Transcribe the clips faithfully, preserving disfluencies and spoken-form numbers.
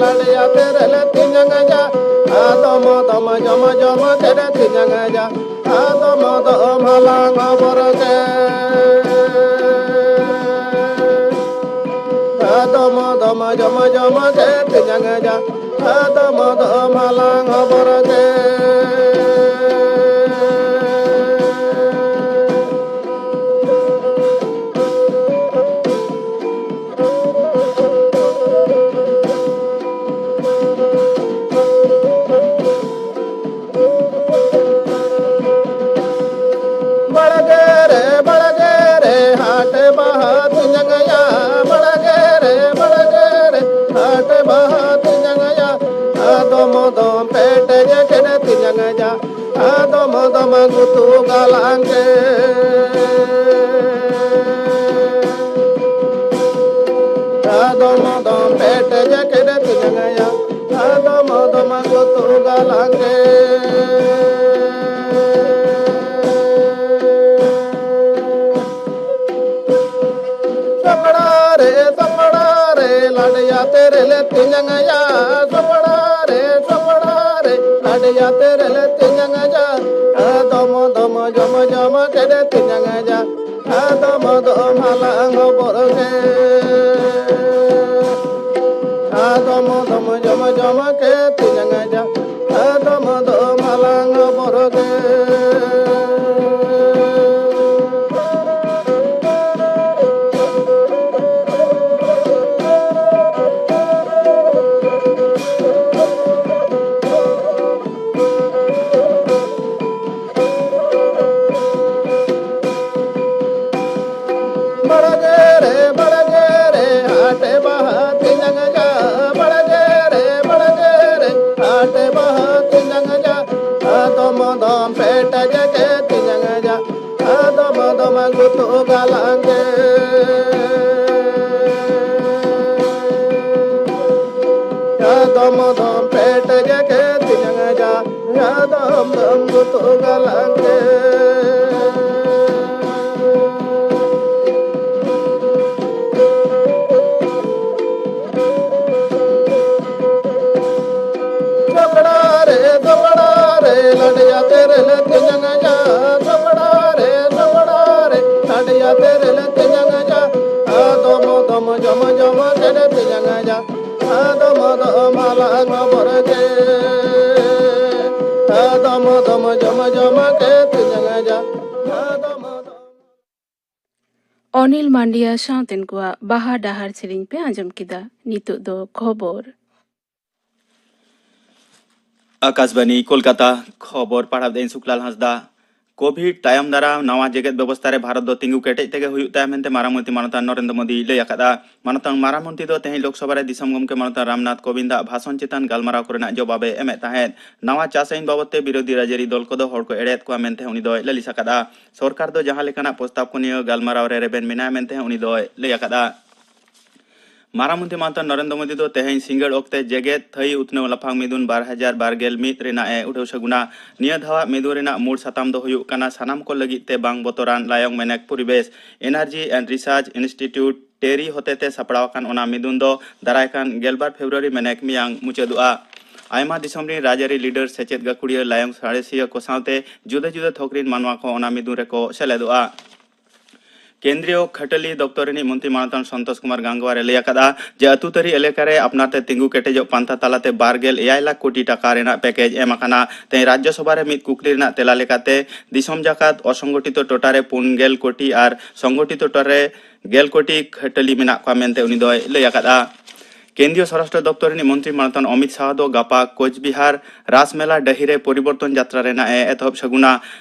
ᱞᱟᱰᱮᱭᱟᱛᱮ ᱨᱮᱞᱮ ᱛᱤᱧᱟᱝ ᱟᱡᱟ, ᱟᱫᱚᱢ ᱫᱚᱢ ᱡᱚᱢ ᱡᱚᱢ ᱠᱮᱫ ᱛᱤᱧᱟᱝ ᱟᱡᱟ, ᱟᱫᱚᱢ ᱫᱚᱢ ᱦᱟᱞᱟᱝ ᱦᱚᱵᱚᱨ ᱠᱮᱫ᱾ ᱟᱫᱚᱢ ᱫᱚᱢ ᱡᱚᱢ ᱡᱚᱢ ᱠᱮᱫ ᱛᱤᱧᱟᱝ ᱟᱡᱟ, ᱟᱫᱚᱢ ᱫᱚᱢ ᱦᱟᱞᱟᱝ ᱦᱚᱵᱚᱨ ᱠᱮᱫ᱾ ᱵᱟᱲᱜᱮ ᱨᱮ, ᱵᱟᱲᱜᱮ ᱨᱮ, ᱦᱟᱴ ᱵᱟᱦᱟ ᱛᱤᱧᱟᱝ ᱟᱭᱟ᱾ ᱵᱟᱲᱜᱮ ᱨᱮ, ᱵᱟᱲᱜᱮ ᱨᱮ, ᱦᱟᱴ ᱵᱟᱦᱟ ᱛᱤᱧᱟᱝ ᱟᱭᱟ᱾ ᱟᱫᱚᱢ ᱫᱚᱢ ᱯᱮᱴᱮᱡ ᱠᱮᱫ ᱛᱤᱧᱟᱝ ᱟᱭᱟ᱾ ᱟᱫᱚᱢ ᱫᱚᱢ ᱜᱩᱛᱩ ᱜᱟᱞᱟᱝ ᱠᱮᱫ᱾ ᱟᱫᱚᱢ ᱫᱚᱢ ᱯᱮᱴᱮᱡ ᱠᱮᱫ ᱛᱤᱧᱟᱝ ᱟᱭᱟ᱾ ᱟᱫᱚᱢ ᱫᱚᱢ ᱜᱩᱛᱩ ᱜᱟᱞᱟᱝ ᱠᱮᱫ᱾ ᱥᱚᱠᱲᱟ ᱨᱮ, ᱥᱚᱠᱲᱟ ᱨᱮ, ᱞᱟᱰᱮᱭᱟᱛᱮ ᱨᱮᱞᱮ ᱛᱤᱧᱟᱝ ᱟᱭᱟ᱾ ᱥᱚᱠᱲᱟ ᱨᱮ, ᱥᱚᱠᱲᱟ ᱨᱮ, ᱞᱟᱰᱮᱭᱟᱛᱮ ᱨᱮᱞᱮ ᱛᱤᱧᱟᱝ ᱟᱭᱟ᱾ ᱟᱫᱚᱢ ᱫᱚᱢ ᱡᱚᱢ ᱡᱚᱢ ᱠᱮᱫ ᱛᱤᱧᱟᱝ ᱟᱭᱟ᱾ ᱟᱫᱚᱢ ᱫᱚᱢ ᱦᱟᱞᱟᱝ ᱦᱚᱵᱚᱨ ᱠᱮᱫ᱾ ᱟᱫᱚᱢ ᱫᱚᱢ ᱡᱚᱢ ᱡᱚᱢ ᱠᱮᱫ ᱛᱤᱧᱟᱝ ᱟᱭᱟ᱾ ᱟᱫᱚᱢ ᱫᱚᱢ ᱦᱟᱞᱟᱝ ᱦᱚᱵᱚᱨ ᱠᱮᱫ᱾ ᱵᱟᱲᱜᱮ ᱨᱮ, ᱵᱟᱲᱜᱮ ᱨᱮ, ᱦᱟᱴ ᱵᱟᱦᱟ ᱛᱤᱧᱟᱝ ᱟᱭᱟ᱾ ᱵᱟᱲᱜᱮ ᱨᱮ, ᱵᱟᱲᱜᱮ ᱨᱮ, ᱦᱟᱴ ᱵᱟᱦᱟ ᱛᱤᱧᱟᱝ ᱟᱭᱟ᱾ ᱟᱫᱚᱢ ᱫᱚᱢ ᱯᱮᱴᱮᱡ ᱠᱮᱫ ᱛᱤᱧᱟᱝ ᱟᱭᱟ᱾ ᱟᱫᱚᱢ ᱫᱚᱢ ᱜᱩᱛᱩ ᱜᱟᱞᱟᱝ ᱠᱮᱫ᱾ ᱟᱫᱚᱢ ᱫᱚᱢ ᱯᱮᱴᱮᱡ ᱠᱮᱫ ᱛᱤᱧᱟᱝ ᱟᱭᱟ᱾ ᱟᱫᱚᱢ ᱫᱚᱢ ᱜᱩᱛᱩ ᱜᱟᱞᱟᱝ ᱠᱮᱫ᱾ ᱞᱟᱰᱮᱭᱟᱛᱮ ᱨᱮᱞᱮ ᱛᱮᱧᱟᱝ ᱟᱡᱟ, ᱥᱟᱯᱲᱟ ᱨᱮ, ᱥᱟᱯᱲᱟ ᱨᱮ, ᱞᱟᱰᱮᱭᱟᱛᱮ ᱨᱮᱞᱮ ᱛᱮᱧᱟᱝ ᱟᱡᱟ, ᱟᱫᱚᱢ ᱫᱚᱢ ᱡᱚᱢ ᱡᱚᱢ ᱛᱮᱞᱮ ᱛᱮᱧᱟᱝ ᱟᱡᱟ, ᱟᱫᱚᱢ ᱫᱚᱢ ᱦᱟᱞᱟᱝ ᱵᱚᱨ ᱠᱮ, ᱟᱫᱚᱢ ᱫᱚᱢ ᱡᱚᱢ ᱡᱚᱢ ᱛᱮ ᱛᱮᱧᱟᱝ ᱟᱡᱟ, ᱟᱫᱚᱢ ᱫᱚᱢ᱾ ᱚᱱᱤᱞ ᱢᱟᱱᱰᱤᱭᱟ ᱥᱟᱶᱛᱮᱱ ᱠᱚᱣᱟᱜ ᱵᱟᱦᱟ ᱰᱟᱦᱟᱨ ᱥᱮᱨᱮᱧ ᱯᱮ ᱟᱸᱡᱚᱢ ᱠᱮᱫᱟ᱾ ᱱᱤᱛᱚᱜ ᱫᱚ ᱠᱷᱚᱵᱚᱨ᱾ ᱟᱠᱟᱥᱵᱟᱱᱤ ᱠᱳᱞᱠᱟᱛᱟ, ᱠᱷᱚᱵᱚᱨ ᱯᱟᱲᱦᱟᱣ ᱫᱟᱹᱧ ᱥᱩᱠᱞᱟᱞ ᱦᱟᱸᱥᱫᱟ᱾ ᱠᱳᱵᱷᱤᱰ ᱛᱟᱭᱚᱢ ᱫᱟᱨᱟᱢ ᱱᱟᱣᱟ ᱡᱮᱜᱮᱛ ᱵᱮᱵᱚᱥᱛᱟ ᱨᱮ ᱵᱷᱟᱨᱚᱛ ᱫᱚ ᱛᱤᱸᱜᱩ ᱠᱮᱴᱮᱡ ᱛᱮᱜᱮ ᱦᱩᱭᱩᱜ ᱛᱟᱭᱟ ᱢᱮᱱᱛᱮ ᱢᱟᱨᱟᱝ ᱢᱚᱱᱛᱨᱤ ᱢᱟᱱᱚᱛᱟᱱ ᱱᱚᱨᱮᱱᱫᱨᱚ ᱢᱳᱫᱤᱭ ᱞᱟᱹᱭ ᱟᱠᱟᱫᱟ᱾ ᱢᱟᱱᱚᱛᱟᱱ ᱢᱟᱨᱟᱝ ᱢᱚᱱᱛᱨᱤ ᱫᱚ ᱛᱮᱦᱮᱧ ᱞᱳᱠᱥᱚᱵᱷᱟ ᱨᱮ ᱫᱤᱥᱚᱢ ᱜᱚᱢᱠᱮ ᱢᱟᱱᱚᱛᱟᱱ ᱨᱟᱢᱱᱟᱛᱷ ᱠᱳᱵᱤᱱᱫᱟᱜ ᱵᱷᱟᱥᱚᱱ ᱪᱮᱛᱟᱱ ᱜᱟᱞᱢᱟᱨᱟᱣ ᱠᱚᱨᱮᱱᱟᱜ ᱡᱚᱵᱟᱵ ᱮ ᱮᱢᱮᱫ ᱛᱟᱦᱮᱸᱫ᱾ ᱱᱟᱣᱟ ᱪᱟᱥ ᱟᱹᱭᱤᱱ ᱵᱟᱵᱚᱫ ᱛᱮ ᱵᱤᱨᱳᱫᱷᱤ ᱨᱟᱡᱽᱟᱹᱨᱤ ᱫᱚᱞ ᱠᱚᱫᱚ ᱦᱚᱲ ᱠᱚ ᱮᱲᱮᱭᱮᱫ ᱠᱚᱣᱟ ᱢᱮᱱᱛᱮ ᱩᱱᱤ ᱫᱚᱭ ᱞᱟᱹᱞᱤᱥ ᱟᱠᱟᱫᱟ᱾ ᱥᱚᱨᱠᱟᱨ ᱫᱚ ᱡᱟᱦᱟᱸ ᱞᱮᱠᱟᱱᱟᱜ ᱯᱨᱚᱥᱛᱟᱵ ᱠᱚ ᱱᱤᱭᱟᱹ ᱜᱟᱞᱢᱟᱨᱟᱣ ᱨᱮ ᱨᱮᱵᱮᱱ ᱢᱮᱱᱟᱭᱟ ᱢᱮᱱᱛᱮ ᱩᱱᱤ ᱫᱚᱭ ᱞᱟᱹᱭ ᱟᱠᱟᱫᱟ᱾ ᱢᱟᱨᱟᱝ ᱢᱚᱱᱛᱨᱤ ᱢᱟᱱᱚᱛᱟᱱ ᱱᱚᱨᱮᱱᱫᱨᱚ ᱢᱳᱫᱤ ᱫᱚ ᱛᱮᱦᱮᱧ ᱥᱤᱸᱜᱟᱹᱲ ᱚᱠᱛᱮ ᱡᱮᱜᱮᱛ ᱛᱷᱟᱹᱭᱤ ᱩᱛᱱᱟᱹᱣ ᱞᱟᱯᱷᱟᱝ ᱢᱤᱫᱩᱱ ᱵᱟᱨ ᱦᱟᱡᱟᱨ ᱵᱟᱨ ᱜᱮᱞ ᱢᱤᱫ ᱨᱮᱱᱟᱜ ᱮ ᱩᱰᱷᱟᱹᱣ ᱥᱟᱹᱜᱩᱱᱟ᱾ ᱱᱤᱭᱟᱹ ᱫᱷᱟᱣᱟᱜ ᱢᱤᱫᱩᱱ ᱨᱮᱱᱟᱜ ᱢᱩᱲ ᱥᱟᱛᱟᱢ ᱫᱚ ᱦᱩᱭᱩᱜ ᱠᱟᱱᱟ ᱥᱟᱱᱟᱢ ᱠᱚ ᱞᱟᱹᱜᱤᱫ ᱛᱮ ᱵᱟᱝ ᱵᱚᱛᱚᱨᱟᱱ ᱞᱟᱭᱚᱝ ᱢᱮᱱᱮᱠ ᱯᱚᱨᱤᱵᱮᱥ᱾ Energy and Research Institute, ᱴᱮᱨᱤ ᱦᱚᱛᱮᱛᱮ ᱥᱟᱯᱲᱟᱣ ᱟᱠᱟᱱ ᱚᱱᱟ ᱢᱤᱫᱩᱱ ᱫᱚ ᱫᱟᱨᱟᱭ ᱠᱟᱱ ᱜᱮᱞᱵᱟᱨ ᱯᱷᱮᱵᱨᱩᱣᱟᱨᱤ ᱢᱮᱱᱮᱠ ᱢᱮᱭᱟᱝ ᱢᱩᱪᱟᱹᱫᱚᱜᱼᱟ᱾ ᱟᱭᱢᱟ ᱫᱤᱥᱚᱢ ᱨᱤᱱ ᱨᱟᱡᱽᱟᱹᱨᱤ ᱞᱤᱰᱟᱨ, ᱥᱮᱪᱮᱫ ᱜᱟᱹᱠᱷᱩᱲᱤᱭᱟᱹ, ᱞᱟᱭᱚᱝ ᱥᱟᱬᱮᱥᱤᱭᱟᱹ ᱠᱚ ᱥᱟᱶᱛᱮ ᱡᱩᱫᱟᱹ ᱡᱩᱫᱟᱹ ᱛᱷᱚᱠ ᱨᱤᱱ ᱢᱟᱱᱣᱟ ᱠᱚ ᱚᱱᱟ ᱢᱤᱫᱩᱱ ᱨᱮᱠᱚ ᱥᱮᱞᱮᱫᱚᱜᱼᱟ᱾ ᱠᱮᱱᱫᱨᱤᱭᱚ ᱠᱷᱟᱹᱴᱟᱹᱞᱤ ᱫᱚᱯᱛᱚᱨ ᱨᱤᱱᱤᱡ ᱢᱚᱱᱛᱨᱤ ᱢᱟᱱᱚᱛᱟᱱ ᱥᱚᱱᱛᱳᱥ ᱠᱩᱢᱟᱨ ᱜᱟᱝᱜᱣᱟᱨ ᱮ ᱞᱟᱹᱭ ᱟᱠᱟᱫᱼᱟ ᱡᱮ ᱟᱹᱛᱩ ᱛᱟᱹᱨᱤ ᱮᱞᱟᱠᱟ ᱨᱮ ᱟᱯᱱᱟᱨ ᱛᱮ ᱛᱤᱸᱜᱩ ᱠᱮᱴᱮᱡᱚᱜ ᱯᱟᱱᱛᱷᱟ ᱛᱟᱞᱟᱛᱮ ᱵᱟᱨ ᱜᱮᱞ ᱮᱭᱟᱭ ᱞᱟᱠᱷ ᱠᱳᱴᱤ ᱴᱟᱠᱟ ᱨᱮᱱᱟᱜ ᱯᱮᱠᱮᱡᱽ ᱮᱢ ᱟᱠᱟᱱᱟ᱾ ᱛᱮᱦᱮᱧ ᱨᱟᱡᱽᱭᱚᱥᱚᱵᱷᱟ ᱨᱮ ᱢᱤᱫ ᱠᱩᱠᱞᱤ ᱨᱮᱱᱟᱜ ᱛᱮᱞᱟ ᱞᱮᱠᱟᱛᱮ ᱫᱤᱥᱚᱢ ᱡᱟᱠᱟᱛ ᱚᱥᱚᱝᱜᱚᱴᱷᱤᱛᱚ ᱴᱚᱴᱷᱟ ᱨᱮ ᱯᱩᱱ ᱜᱮᱞ ᱠᱳᱴᱤ ᱟᱨ ᱥᱚᱝᱜᱚᱴᱷᱤᱛᱚ ᱴᱚᱴᱷᱟ ᱨᱮ ᱜᱮᱞ ᱠᱳᱴᱤ ᱠᱷᱟᱹᱴᱟᱹᱞᱤ ᱢᱮᱱᱟᱜ ᱠᱚᱣᱟ ᱢᱮᱱᱛᱮ ᱩᱱᱤ ᱫᱚᱭ ᱞᱟᱹᱭ ᱟᱠᱟᱫᱼᱟ᱾ ᱠᱮᱱᱫᱨᱤᱭᱚ ᱥᱚᱨᱟᱥᱴᱨᱚ ᱫᱚᱯᱛᱚᱨ ᱨᱤᱱᱤᱡ ᱢᱚᱱᱛᱨᱤ ᱢᱟᱱᱚᱛᱟᱱ ᱚᱢᱤᱛ ᱥᱟᱦᱟ ᱫᱚ ᱜᱟᱯᱟ ᱠᱳᱪᱵᱤᱦᱟᱨ ᱨᱟᱥᱢᱮᱞᱟ ᱰᱟᱹᱦᱤ ᱨᱮ ᱯᱚᱨᱤᱵᱚᱨᱛᱚᱱ ᱡᱟᱛᱨᱟ ᱨᱮᱱᱟᱜ ᱮ ᱮᱛᱚᱦᱚᱵ ᱥᱟᱹᱜᱩᱱᱟ᱾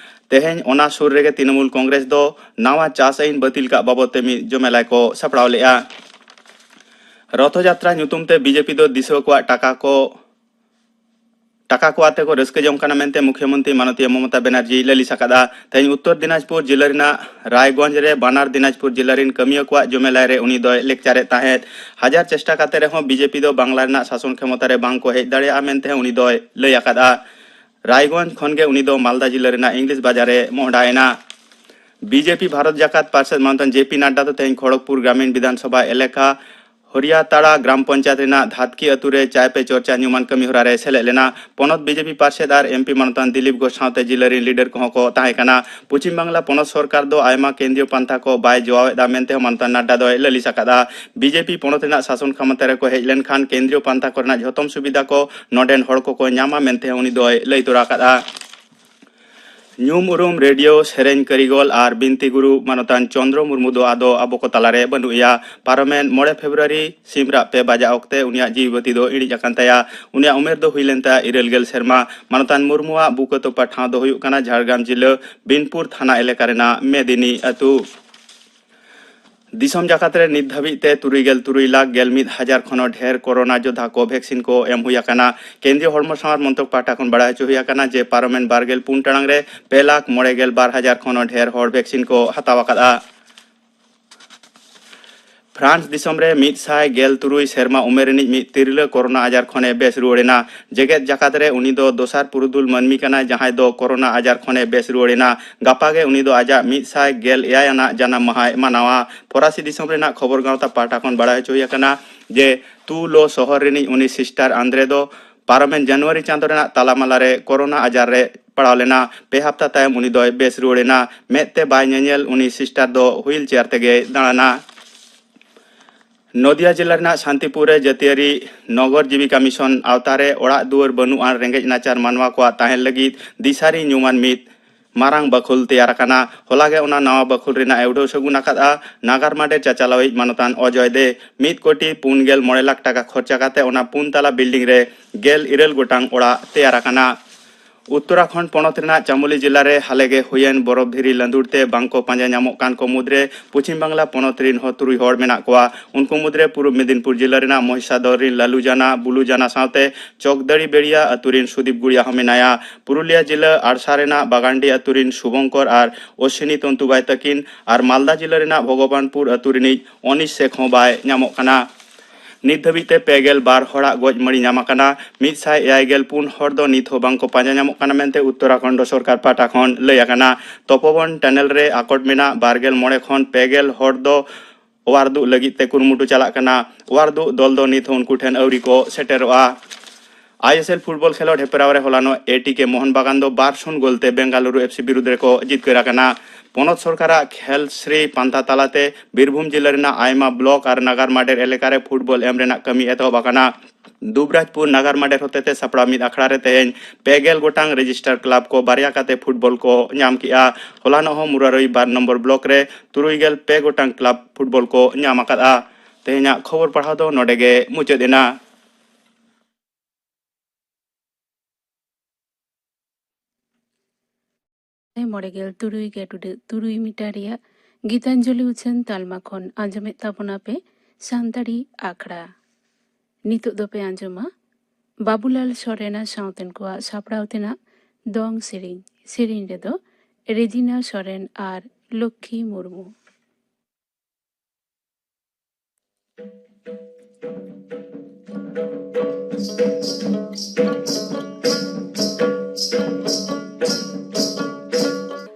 ᱛᱮᱦᱮᱧ ᱚᱱᱟ ᱥᱩᱨ ᱨᱮᱜᱮ ᱛᱨᱤᱱᱚᱢᱩᱞ ᱠᱚᱝᱜᱨᱮᱥ ᱫᱚ ᱱᱟᱣᱟ ᱪᱟᱥ ᱟᱹᱭᱤᱱ ᱵᱟᱹᱛᱤᱞ ᱠᱟᱜ ᱵᱟᱵᱚᱫ ᱛᱮ ᱢᱤᱫ ᱡᱚᱢᱮᱞᱟᱭ ᱠᱚ ᱥᱟᱯᱲᱟᱣ ᱞᱮᱫᱼᱟ᱾ ᱨᱚᱛᱷᱚ ᱡᱟᱛᱨᱟ ᱧᱩᱛᱩᱢ ᱛᱮ ᱵᱤᱡᱮᱯᱤ ᱫᱚ ᱫᱤᱥᱩᱣᱟᱹ ᱠᱚᱣᱟᱜ ᱴᱟᱠᱟ ᱠᱚ, ᱴᱟᱠᱟ ᱠᱚ ᱟᱛᱮ ᱠᱚ ᱨᱟᱹᱥᱠᱟᱹ ᱡᱚᱝ ᱠᱟᱱᱟ ᱢᱮᱱᱛᱮ ᱢᱩᱠᱷᱭᱚᱢᱚᱱᱛᱨᱤ ᱢᱟᱱᱚᱛᱤᱭᱟ ᱢᱚᱢᱚᱛᱟ ᱵᱮᱱᱟᱨᱡᱤᱭ ᱞᱟᱹᱞᱤᱥ ᱟᱠᱟᱫᱼᱟ᱾ ᱛᱮᱦᱮᱧ ᱩᱛᱛᱚᱨ ᱫᱤᱱᱟᱡᱽᱯᱩᱨ ᱡᱤᱞᱟᱹ ᱨᱮᱱᱟᱜ ᱨᱟᱭᱜᱚᱸᱡᱽ ᱨᱮ ᱵᱟᱱᱟᱨ ᱫᱤᱱᱟᱡᱽᱯᱩᱨ ᱡᱤᱞᱟᱹ ᱨᱤᱱ ᱠᱟᱹᱢᱤᱭᱟᱹ ᱠᱚᱣᱟᱜ ᱡᱚᱢᱮᱞᱟᱭ ᱨᱮ ᱩᱱᱤ ᱫᱚᱭ ᱞᱮᱠᱪᱟᱨᱮᱫ ᱛᱟᱦᱮᱸᱫ᱾ ᱦᱟᱡᱟᱨ ᱪᱮᱥᱴᱟ ᱠᱟᱛᱮ ᱨᱮᱦᱚᱸ ᱵᱤᱡᱮᱯᱤ ᱫᱚ ᱵᱟᱝᱞᱟ ᱨᱮᱱᱟᱜ ᱥᱟᱥᱚᱱ ᱠᱷᱮᱢᱚᱛᱟ ᱨᱮ ᱵᱟᱝ ᱠᱚ ᱦᱮᱡ ᱫᱟᱲᱮᱭᱟᱜᱼᱟ ᱢᱮᱱᱛᱮ ᱩᱱᱤ ᱫᱚᱭ ᱞᱟᱹᱭ ᱟᱠᱟᱫᱼᱟ᱾ ᱨᱟᱭᱜᱚᱸᱡᱽ ᱠᱷᱚᱱ ᱜᱮ ᱩᱱᱤ ᱫᱚ ᱢᱟᱞᱫᱟ ᱡᱤᱞᱟᱹ ᱨᱮᱱᱟᱜ ᱤᱝᱞᱤᱥ ᱵᱟᱡᱟᱨ ᱨᱮ ᱢᱚᱦᱰᱟ ᱮᱱᱟ᱾ ᱵᱤᱡᱮᱯᱤ ᱵᱷᱟᱨᱚᱛ ᱡᱟᱠᱟᱛ ᱯᱟᱨᱥᱮᱫ ᱢᱟᱱᱚᱛᱟᱱ ᱡᱮ ᱯᱤ ᱱᱟᱰᱰᱟ ᱫᱚ ᱛᱮᱦᱮᱧ ᱠᱷᱚᱲᱚᱜᱽᱯᱩᱨ ᱜᱨᱟᱢᱤᱱ ᱵᱤᱫᱷᱟᱱ ᱥᱚᱵᱷᱟ ᱮᱞᱟᱠᱟ ᱦᱚᱨᱤᱭᱟᱛᱟᱲᱟ ᱜᱨᱟᱢ ᱯᱚᱧᱪᱟᱭᱮᱛ ᱨᱮᱱᱟᱜ ᱫᱷᱟᱛᱠᱤ ᱟᱹᱛᱩ ᱨᱮ ᱪᱟᱭ ᱯᱮ ᱪᱚᱨᱪᱟ ᱧᱩᱢᱟᱱ ᱠᱟᱹᱢᱤ ᱦᱚᱨᱟ ᱨᱮ ᱥᱮᱞᱮᱫ ᱞᱮᱱᱟ᱾ ᱯᱚᱱᱚᱛ ᱵᱤᱡᱮᱯᱤ ᱯᱟᱨᱥᱮᱛ ᱟᱨ ᱮᱢᱯᱤ ᱢᱟᱱᱚᱛᱟᱱ ᱫᱤᱞᱤᱯ ᱜᱷᱳᱥ ᱥᱟᱶᱛᱮ ᱡᱤᱞᱟᱹ ᱨᱤᱱ ᱞᱤᱰᱟᱨ ᱠᱚᱦᱚᱸ ᱠᱚ ᱛᱟᱦᱮᱸ ᱠᱟᱱᱟ᱾ ᱯᱚᱪᱷᱤᱢ ᱵᱟᱝᱞᱟ ᱯᱚᱱᱚᱛ ᱥᱚᱨᱠᱟᱨ ᱫᱚ ᱟᱭᱢᱟ ᱠᱮᱱᱫᱨᱤᱭᱚ ᱯᱟᱱᱛᱷᱟ ᱠᱚ ᱵᱟᱭ ᱡᱚᱣᱟᱣᱮᱫᱟ ᱢᱮᱱᱛᱮ ᱦᱚᱸ ᱢᱟᱱᱚᱛᱟᱱ ᱱᱟᱰᱰᱟ ᱫᱚᱭ ᱞᱟᱹᱞᱤᱥ ᱟᱠᱟᱫᱟ᱾ ᱵᱤᱡᱮᱯᱤ ᱯᱚᱱᱚᱛ ᱨᱮᱱᱟᱜ ᱥᱟᱥᱚᱱ ᱠᱷᱟᱢᱟᱛᱟ ᱨᱮᱠᱚ ᱦᱮᱡ ᱞᱮᱱᱠᱷᱟᱱ ᱠᱮᱱᱫᱨᱤᱭᱚ ᱯᱟᱱᱛᱷᱟ ᱠᱚᱨᱮᱱᱟᱜ ᱡᱷᱚᱛᱚᱢ ᱥᱩᱵᱤᱫᱷᱟ ᱠᱚ ᱱᱚᱰᱮᱱ ᱦᱚᱲ ᱠᱚᱠᱚ ᱧᱟᱢᱟ ᱢᱮᱱᱛᱮ ᱦᱚᱸ ᱩᱱᱤ ᱫᱚᱭ ᱞᱟᱹᱭ ᱛᱚᱨᱟ ᱟᱠᱟᱫᱟ᱾ ᱧᱩᱢ ᱩᱨᱩᱢ ᱨᱮᱰᱤᱭᱳ ᱥᱮᱨᱮᱧ ᱠᱟᱹᱨᱤᱜᱚᱞ ᱟᱨ ᱵᱤᱱᱛᱤ ᱜᱩᱨᱩ ᱢᱟᱱᱚᱛᱟᱱ ᱪᱚᱱᱫᱨᱚ ᱢᱩᱨᱢᱩ ᱫᱚ ᱟᱫᱚ ᱟᱵᱚ ᱠᱚ ᱛᱟᱞᱟᱨᱮ ᱵᱟᱹᱱᱩᱜ ᱮᱭᱟ᱾ ᱯᱟᱨᱚᱢᱮᱱ ᱢᱚᱬᱮ ᱯᱷᱮᱵᱨᱩᱣᱟᱨᱤ ᱥᱤᱢᱨᱟᱜ ᱯᱮ ᱵᱟᱡᱟᱜ ᱚᱠᱛᱮ ᱩᱱᱤᱭᱟᱜ ᱡᱤᱣᱤ ᱵᱟᱹᱛᱤ ᱫᱚ ᱤᱬᱤᱡ ᱟᱠᱟᱱ ᱛᱟᱭᱟ᱾ ᱩᱱᱤᱭᱟᱜ ᱩᱢᱮᱨ ᱫᱚ ᱦᱩᱭ ᱞᱮᱱ ᱛᱟᱭᱟ ᱤᱨᱟᱹᱞ ᱜᱮᱞ ᱥᱮᱨᱢᱟ᱾ ᱢᱟᱱᱚᱛᱟᱱ ᱢᱩᱨᱢᱩᱣᱟᱜ ᱵᱩᱠᱟᱹᱛᱚᱯᱟ ᱴᱷᱟᱶ ᱫᱚ ᱦᱩᱭᱩᱜ ᱠᱟᱱᱟ ᱡᱷᱟᱲᱜᱨᱟᱢ ᱡᱤᱞᱟᱹ ᱵᱤᱱᱯᱩᱨ ᱛᱷᱟᱱᱟ ᱮᱞᱟᱠᱟ ᱨᱮᱱᱟᱜ ᱢᱮᱫᱤᱱᱤ ᱟᱹᱛᱩ᱾ ᱫᱤᱥᱚᱢ ᱡᱟᱠᱟᱛ ᱨᱮ ᱱᱤᱛ ᱫᱷᱟᱹᱵᱤᱡ ᱛᱮ ᱛᱩᱨᱩᱭ ᱜᱮᱞ ᱛᱩᱨᱩᱭ ᱞᱟᱠᱷ ᱜᱮᱞ ᱢᱤᱫ ᱦᱟᱡᱟᱨ ᱠᱷᱚᱱ ᱦᱚᱸ ᱰᱷᱮᱨ ᱠᱳᱨᱳᱱᱟ ᱡᱳᱫᱷᱟ ᱠᱳᱵᱷᱮᱠᱥᱤᱱ ᱠᱚ ᱮᱢ ᱦᱩᱭ ᱟᱠᱟᱱᱟ᱾ ᱠᱮᱱᱫᱨᱤᱭᱚ ᱦᱚᱲᱢᱚ ᱥᱟᱶᱟᱨ ᱢᱚᱱᱛᱨᱚᱠ ᱯᱟᱦᱴᱟ ᱠᱷᱚᱱ ᱵᱟᱲᱟᱭ ᱦᱚᱪᱚ ᱦᱩᱭ ᱟᱠᱟᱱᱟ ᱡᱮ ᱯᱟᱨᱚᱢᱮᱱ ᱵᱟᱨ ᱜᱮᱞ ᱯᱩᱱ ᱴᱟᱲᱟᱝ ᱨᱮ ᱯᱮ ᱞᱟᱠᱷ ᱢᱚᱬᱮ ᱜᱮᱞ ᱵᱟᱨ ᱦᱟᱡᱟᱨ ᱠᱷᱚᱱ ᱦᱚᱸ ᱰᱷᱮᱨ ᱦᱚᱲ ᱵᱷᱮᱠᱥᱤᱱ ᱠᱚ ᱦᱟᱛᱟᱣ ᱟᱠᱟᱫᱼᱟ᱾ ᱯᱷᱨᱟᱱᱥ ᱫᱤᱥᱚᱢ ᱨᱮ ᱢᱤᱫ ᱥᱟᱭ ᱜᱮᱞ ᱛᱩᱨᱩᱭ ᱥᱮᱨᱢᱟ ᱩᱢᱮᱨ ᱨᱤᱱᱤᱡ ᱢᱤᱫ ᱛᱤᱨᱞᱟᱹ ᱠᱳᱨᱳᱱᱟ ᱟᱡᱟᱨ ᱠᱷᱚᱱᱮ ᱵᱮᱥ ᱨᱩᱣᱟᱹᱲ ᱮᱱᱟ᱾ ᱡᱮᱜᱮᱛ ᱡᱟᱠᱟᱛ ᱨᱮ ᱩᱱᱤ ᱫᱚ ᱫᱚᱥᱟᱨ ᱯᱩᱨᱩᱫᱷᱩᱞ ᱢᱟᱹᱱᱢᱤ ᱠᱟᱱᱟᱭ, ᱡᱟᱦᱟᱸᱭ ᱫᱚ ᱠᱳᱨᱳᱱᱟ ᱟᱡᱟᱨ ᱠᱷᱚᱱᱮ ᱵᱮᱥ ᱨᱩᱣᱟᱹᱲ ᱮᱱᱟ᱾ ᱜᱟᱯᱟ ᱜᱮ ᱩᱱᱤ ᱫᱚ ᱟᱡᱟᱜ ᱢᱤᱫ ᱥᱟᱭ ᱜᱮᱞ ᱮᱭᱟᱭ ᱟᱱᱟᱜ ᱡᱟᱱᱟᱢ ᱢᱟᱦᱟᱭ ᱢᱟᱱᱟᱣᱟ᱾ ᱯᱷᱚᱨᱟᱥᱤ ᱫᱤᱥᱚᱢ ᱨᱮᱱᱟᱜ ᱠᱷᱚᱵᱚᱨ ᱜᱟᱶᱛᱟ ᱯᱟᱦᱴᱟ ᱠᱷᱚᱱ ᱵᱟᱲᱟᱭ ᱦᱚᱪᱚ ᱦᱩᱭ ᱟᱠᱟᱱᱟ ᱡᱮ ᱛᱩᱞᱳ ᱥᱚᱦᱚᱨ ᱨᱤᱱᱤᱡ ᱩᱱᱤ ᱥᱤᱥᱴᱟᱨ ᱟᱱᱫᱨᱮ ᱫᱚ ᱯᱟᱨᱚᱢᱮᱱ ᱡᱟᱱᱩᱣᱟᱨᱤ ᱪᱟᱸᱫᱚ ᱨᱮᱱᱟᱜ ᱛᱟᱞᱟᱢᱟᱞᱟ ᱨᱮ ᱠᱳᱨᱳᱱᱟ ᱟᱡᱟᱨ ᱨᱮ ᱯᱟᱲᱟᱣ ᱞᱮᱱᱟ᱾ ᱯᱮ ᱦᱟᱯᱛᱟ ᱛᱟᱭᱚᱢ ᱩᱱᱤ ᱫᱚᱭ ᱵᱮᱥ ᱨᱩᱣᱟᱹᱲ ᱮᱱᱟ᱾ ᱢᱮᱫ ᱛᱮ ᱵᱟᱭ ᱧᱮᱧᱮᱞ ᱩᱱᱤ ᱥᱤᱥᱴᱟᱨ ᱫᱚ ᱦᱩᱭᱤᱞ ᱪᱮᱭᱟᱨ ᱛᱮᱜᱮᱭ ᱫᱟᱬᱟᱱᱟ᱾ ᱱᱚᱫᱤᱭᱟ ᱡᱤᱞᱟᱹ ᱨᱮᱱᱟᱜ ᱥᱟᱱᱛᱤᱯᱩᱨ ᱨᱮ ᱡᱟᱹᱛᱤᱭᱟᱹᱨᱤ ᱱᱚᱜᱚᱨ ᱡᱤᱵᱤᱠᱟ ᱢᱤᱥᱚᱱ ᱟᱣᱛᱟ ᱨᱮ ᱚᱲᱟᱜ ᱫᱩᱣᱟᱹᱨ ᱵᱟᱹᱱᱩᱜ ᱟᱱ ᱨᱮᱸᱜᱮᱡ ᱱᱟᱪᱟᱨ ᱢᱟᱱᱣᱟ ᱠᱚᱣᱟᱜ ᱛᱟᱦᱮᱱ ᱞᱟᱹᱜᱤᱫ ᱫᱤᱥᱟᱨᱤ ᱧᱩᱢᱟᱱ ᱢᱤᱫ ᱢᱟᱨᱟᱝ ᱵᱟᱹᱠᱷᱩᱞ ᱛᱮᱭᱟᱨ ᱟᱠᱟᱱᱟ᱾ ᱦᱚᱞᱟ ᱜᱮ ᱚᱱᱟ ᱱᱟᱣᱟ ᱵᱟᱹᱠᱷᱩᱞ ᱨᱮᱱᱟᱜ ᱮ ᱩᱰᱷᱟᱹᱣ ᱥᱟᱹᱜᱩᱱ ᱟᱠᱟᱫᱼᱟ ᱱᱟᱜᱟᱨ ᱢᱟᱰᱮᱨ ᱪᱟᱪᱟᱞᱟᱣᱤᱡ ᱢᱟᱱᱚᱛᱟᱱ ᱚᱡᱚᱭ ᱫᱮ᱾ ᱢᱤᱫ ᱠᱳᱴᱤ ᱯᱩᱱ ᱜᱮᱞ ᱢᱚᱬᱮ ᱞᱟᱠᱷ ᱴᱟᱠᱟ ᱠᱷᱚᱨᱪᱟ ᱠᱟᱛᱮ ᱚᱱᱟ ᱯᱩᱱ ᱛᱟᱞᱟ ᱵᱤᱞᱰᱤᱝ ᱨᱮ ᱜᱮᱞ ᱤᱨᱟᱹᱞ ᱜᱚᱴᱟᱝ ᱚᱲᱟᱜ ᱛᱮᱭᱟᱨ ᱟᱠᱟᱱᱟ᱾ ᱩᱛᱛᱚᱨᱟᱠᱷᱚᱸᱰ ᱯᱚᱱᱚᱛ ᱨᱮᱱᱟᱜ ᱪᱟᱢᱳᱞᱤ ᱡᱮᱞᱟ ᱨᱮ ᱦᱟᱞᱮ ᱜᱮ ᱦᱩᱭᱮᱱ ᱵᱚᱨᱚᱯ ᱫᱷᱤᱨᱤ ᱞᱟᱹᱫᱩᱲ ᱛᱮ ᱵᱟᱝ ᱠᱚ ᱯᱟᱸᱡᱟ ᱧᱟᱢᱚᱜ ᱠᱟᱱ ᱠᱚ ᱢᱩᱫᱽᱨᱮ ᱯᱚᱪᱷᱤᱢ ᱵᱟᱝᱞᱟ ᱯᱚᱱᱚᱛ ᱨᱤᱱ ᱦᱚᱸ ᱛᱩᱨᱩᱭ ᱦᱚᱲ ᱢᱮᱱᱟᱜ ᱠᱚᱣᱟ᱾ ᱩᱱᱠᱩ ᱢᱩᱫᱽᱨᱮ ᱯᱩᱨᱩᱵ ᱢᱮᱫᱤᱱᱯᱩᱨ ᱡᱮᱞᱟ ᱨᱮᱱᱟᱜ ᱢᱚᱦᱤᱥᱟᱫᱚᱞ ᱨᱤᱱ ᱞᱟᱞᱩ ᱡᱟᱱᱟ, ᱵᱩᱞᱩ ᱡᱟᱱᱟ ᱥᱟᱶᱛᱮ ᱪᱚᱠᱫᱟᱲᱤ ᱵᱮᱲᱤᱭᱟ ᱟᱹᱛᱩ ᱨᱤᱱ ᱥᱩᱫᱤᱯ ᱜᱩᱲᱤᱭᱟ ᱦᱚᱸ ᱢᱮᱱᱟᱭᱟ᱾ ᱯᱩᱨᱩᱞᱤᱭᱟ ᱡᱮᱞᱟ ᱟᱲᱥᱟ ᱨᱮᱱᱟᱜ ᱵᱟᱜᱟᱱᱰᱤ ᱟᱹᱛᱩ ᱨᱤᱱ ᱥᱩᱵᱚᱝᱠᱚᱨ ᱟᱨ ᱚᱥᱥᱤᱱᱤ ᱛᱚᱱᱛᱩᱵᱟᱭ ᱛᱟᱹᱠᱤᱱ ᱟᱨ ᱢᱟᱞᱫᱟ ᱡᱮᱞᱟ ᱨᱮᱱᱟᱜ ᱵᱷᱚᱜᱚᱵᱟᱱᱯᱩᱨ ᱟᱹᱛᱩ ᱨᱤᱱᱤᱡ ᱚᱱᱤᱥ ᱥᱮᱠ ᱦᱚᱸ ᱵᱟᱭ ᱧᱟᱢᱚᱜ ᱠᱟᱱᱟ᱾ ᱱᱤᱛ ᱫᱷᱟᱹᱵᱤᱡ ᱛᱮ ᱯᱮ ᱜᱮᱞ ᱵᱟᱨ ᱦᱚᱲᱟᱜ ᱜᱚᱡ ᱢᱟᱹᱲᱤ ᱧᱟᱢ ᱟᱠᱟᱱᱟ᱾ ᱢᱤᱫ ᱥᱟᱭ ᱮᱭᱟᱭ ᱜᱮᱞ ᱯᱩᱱ ᱦᱚᱲ ᱫᱚ ᱱᱤᱛ ᱦᱚᱸ ᱵᱟᱝ ᱠᱚ ᱯᱟᱸᱡᱟ ᱧᱟᱢᱚᱜ ᱠᱟᱱᱟ ᱢᱮᱱᱛᱮ ᱩᱛᱛᱚᱨᱟᱠᱷᱚᱸᱰ ᱥᱚᱨᱠᱟᱨ ᱯᱟᱦᱴᱟ ᱠᱷᱚᱱ ᱞᱟᱹᱭ ᱟᱠᱟᱱᱟ᱾ ᱛᱚᱯᱚᱵᱚᱱ ᱴᱟᱱᱮᱞ ᱨᱮ ᱟᱠᱚᱴ ᱢᱮᱱᱟᱜ ᱵᱟᱨ ᱜᱮᱞ ᱢᱚᱬᱮ ᱠᱷᱚᱱ ᱯᱮ ᱜᱮᱞ ᱦᱚᱲ ᱫᱚ ᱚᱣᱟᱨ ᱫᱩᱜ ᱞᱟᱹᱜᱤᱫ ᱛᱮ ᱠᱩᱨᱩᱢᱩᱴᱩ ᱪᱟᱞᱟᱜ ᱠᱟᱱᱟ᱾ ᱚᱣᱟᱨ ᱫᱩᱜ ᱫᱚᱞ ᱫᱚ ᱱᱤᱛ ᱦᱚᱸ ᱩᱱᱠᱩ ᱴᱷᱮᱱ ᱟᱹᱣᱨᱤ ᱠᱚ ᱥᱮᱴᱮᱨᱚᱜᱼᱟ᱾ ᱟᱭᱮᱥᱮᱞ ᱯᱷᱩᱴᱵᱚᱞ ᱠᱷᱮᱞᱳᱰ ᱦᱮᱯᱨᱟᱣ ᱨᱮ ᱦᱚᱞᱟᱱᱚᱜ ᱮ ᱴᱤ ᱠᱮ ᱢᱳᱦᱚᱱ ᱵᱟᱜᱟᱱ ᱫᱚ ᱵᱟᱨ ᱥᱩᱱ ᱜᱳᱞ ᱛᱮ ᱵᱮᱝᱜᱟᱞᱩᱨᱩ ᱮᱯᱷ ᱥᱤ ᱵᱤᱨᱩᱫᱽ ᱨᱮᱠᱚ ᱡᱤᱛᱠᱟᱹᱨ ᱟᱠᱟᱱᱟ᱾ ᱯᱚᱱᱚᱛ ᱥᱚᱨᱠᱟᱨᱟᱜ ᱠᱷᱮᱞ ᱥᱨᱤ ᱯᱟᱱᱛᱷᱟ ᱛᱟᱞᱟᱛᱮ ᱵᱤᱨᱵᱷᱩᱢ ᱡᱤᱞᱟᱹ ᱨᱮᱱᱟᱜ ᱟᱭᱢᱟ ᱵᱞᱚᱠ ᱟᱨ ᱱᱟᱜᱟᱨ ᱢᱟᱰᱮᱨ ᱮᱞᱟᱠᱟ ᱨᱮ ᱯᱷᱩᱴᱵᱚᱞ ᱮᱢ ᱨᱮᱱᱟᱜ ᱠᱟᱹᱢᱤ ᱮᱛᱚᱦᱚᱵ ᱟᱠᱟᱱᱟ᱾ ᱫᱩᱵᱽᱨᱟᱡᱽᱯᱩᱨ ᱱᱟᱜᱟᱨ ᱢᱟᱰᱮᱨ ᱦᱚᱛᱮᱛᱮ ᱥᱟᱯᱲᱟᱣ ᱢᱤᱫ ᱟᱠᱷᱲᱟ ᱨᱮ ᱛᱮᱦᱮᱧ ᱯᱮ ᱜᱮᱞ ᱜᱚᱴᱟᱝ ᱨᱮᱡᱤᱥᱴᱟᱨ ᱠᱞᱟᱵᱽ ᱠᱚ ᱵᱟᱨᱭᱟ ᱠᱟᱛᱮ ᱯᱷᱩᱴᱵᱚᱞ ᱠᱚ ᱧᱟᱢ ᱠᱮᱜᱼᱟ᱾ ᱦᱚᱞᱟᱱᱚᱜ ᱦᱚᱸ ᱢᱩᱨᱟᱨᱚᱭ ᱵᱟᱨ ᱱᱚᱢᱵᱚᱨ ᱵᱞᱚᱠ ᱨᱮ ᱛᱩᱨᱩᱭ ᱜᱮᱞ ᱯᱮ ᱜᱚᱴᱟᱝ ᱠᱞᱟᱵᱽ ᱯᱷᱩᱴᱵᱚᱞ ᱠᱚ ᱧᱟᱢ ᱟᱠᱟᱫᱼᱟ᱾ ᱛᱮᱦᱮᱧᱟᱜ ᱠᱷᱚᱵᱚᱨ ᱯᱟᱲᱦᱟᱣ ᱫᱚ ᱱᱚᱰᱮ ᱜᱮ ᱢᱩᱪᱟᱹᱫ ᱮᱱᱟ᱾ ᱢᱚᱬᱮ ᱜᱮᱞ ᱛᱩᱨᱩᱭ ᱜᱮ ᱴᱩᱰᱟᱹᱜ ᱛᱩᱨᱩᱭ ᱢᱤᱴᱟᱨ ᱨᱮᱭᱟᱜ ᱜᱤᱛᱟᱧᱡᱚᱞᱤ ᱩᱪᱷᱟᱹᱱ ᱛᱟᱞᱢᱟ ᱠᱷᱚᱱ ᱟᱸᱡᱚᱢᱮᱫ ᱛᱟᱵᱚᱱᱟ ᱯᱮ ᱥᱟᱱᱛᱟᱲᱤ ᱟᱠᱷᱲᱟ᱾ ᱱᱤᱛᱚᱜ ᱫᱚᱯᱮ ᱟᱸᱡᱚᱢᱟ ᱵᱟᱵᱩᱞᱟᱞ ᱥᱚᱨᱮᱱᱟᱜ ᱥᱟᱶᱛᱮᱱ ᱠᱚᱣᱟᱜ ᱥᱟᱯᱲᱟᱣ ᱛᱮᱱᱟᱜ ᱫᱚᱝ ᱥᱮᱨᱮᱧ᱾ ᱥᱮᱨᱮᱧ ᱨᱮᱫᱚ ᱨᱮᱡᱤᱱᱟ ᱥᱚᱨᱮᱱ ᱟᱨ ᱞᱚᱠᱠᱷᱤ ᱢᱩᱨᱢᱩ᱾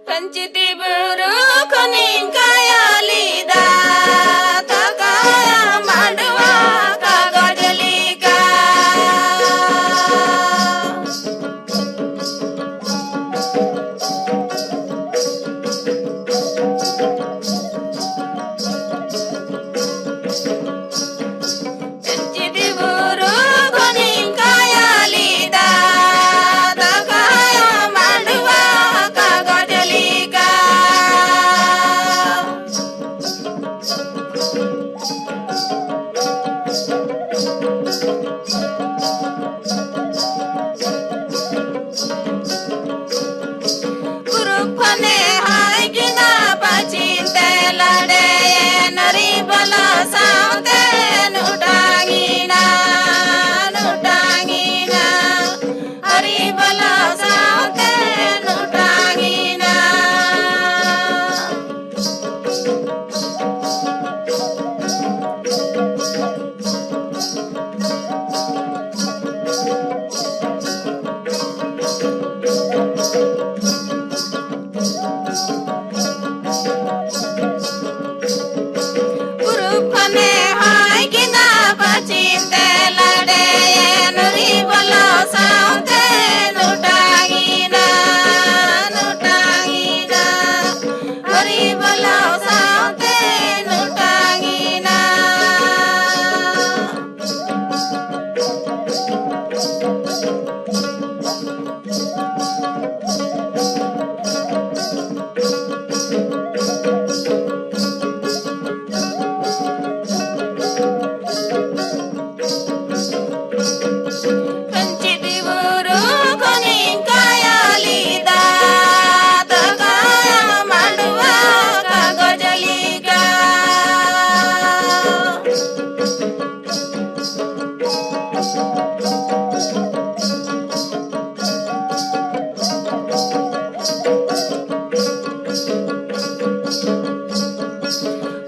ᱯᱟᱧᱪᱤᱛᱤ ᱵᱩᱨᱩ ᱠᱷᱚᱱᱤᱧ ᱠᱟᱭᱟ ᱞᱮᱫᱟ, ᱛᱟᱠᱟᱭᱟ ᱢᱟᱰᱣᱟ ᱠᱟᱜᱚᱡᱽ ᱞᱮᱠᱟ᱾ ᱯᱟᱧᱪᱤᱛᱤ ᱵᱩᱨᱩ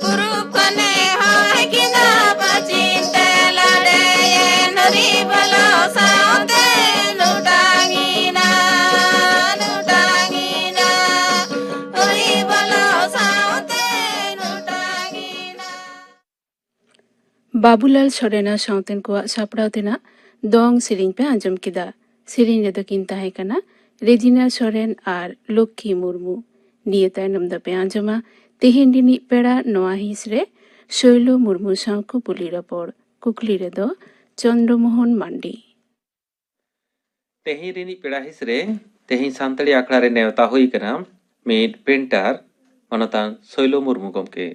ᱯᱩᱨᱩᱵ ᱠᱷᱚᱱᱮ ᱦᱚᱭ ᱠᱤᱱᱟ ᱯᱟᱹᱪᱷᱤᱢ ᱛᱮ ᱞᱟᱰᱮᱭᱮᱱ ᱦᱚᱨᱤ ᱵᱚᱞᱚ ᱥᱟᱶᱛᱮ ᱞᱩᱴᱟᱝᱤᱱᱟ, ᱞᱩᱴᱟᱝᱤᱱᱟ, ᱦᱚᱨᱤ ᱵᱚᱞᱚ ᱥᱟᱶᱛᱮ ᱞᱩᱴᱟᱝᱤᱱᱟ᱾ ᱵᱟᱵᱩᱞᱟᱞ ᱥᱚᱨᱮᱱ ᱟᱨ ᱥᱟᱶᱛᱮᱱ ᱠᱚᱣᱟᱜ ᱥᱟᱯᱲᱟᱣ ᱛᱮᱱᱟᱜ ᱫᱚᱝ ᱥᱮᱨᱮᱧ ᱯᱮ ᱟᱸᱡᱚᱢ ᱠᱮᱫᱟ᱾ ᱥᱮᱨᱮᱧ ᱨᱮᱫᱚ ᱠᱤᱱ ᱛᱟᱦᱮᱸ ᱠᱟᱱᱟ ᱨᱮᱡᱤᱱᱟ ᱥᱚᱨᱮᱱ ᱟᱨ ᱞᱚᱠᱠᱷᱤ ᱢᱩᱨᱢᱩ᱾ ᱱᱤᱭᱟᱹ ᱛᱟᱭᱱᱚᱢ ᱫᱚᱯᱮ ᱟᱸᱡᱚᱢᱟ ᱛᱮᱦᱮᱧ ᱨᱤᱱᱤᱡ ᱯᱮᱲᱟ ᱱᱚᱣᱟ ᱦᱤᱸᱥ ᱨᱮ ᱥᱳᱭᱞᱚ ᱢᱩᱨᱢᱩ ᱥᱟᱶ ᱠᱚ ᱠᱩᱞᱤ ᱨᱚᱯᱚᱲ᱾ ᱠᱩᱠᱞᱤ ᱨᱮᱫᱚ ᱪᱚᱱᱫᱨᱚ ᱢᱳᱦᱚᱱ ᱢᱟᱱᱰᱤ᱾ ᱛᱮᱦᱮᱧ ᱨᱤᱱᱤᱡ ᱯᱮᱲᱟ ᱦᱤᱸᱥ ᱨᱮ ᱛᱮᱦᱮᱧ ᱥᱟᱱᱛᱟᱲᱤ ᱟᱠᱷᱲᱟ ᱨᱮ ᱱᱮᱣᱛᱟ ᱦᱩᱭ ᱠᱟᱱᱟ ᱢᱤᱫ ᱯᱮᱱᱴᱟᱨ ᱢᱟᱱᱚᱛᱟᱱ ᱥᱳᱭᱞᱚ ᱢᱩᱨᱢᱩ ᱜᱚᱢᱠᱮ᱾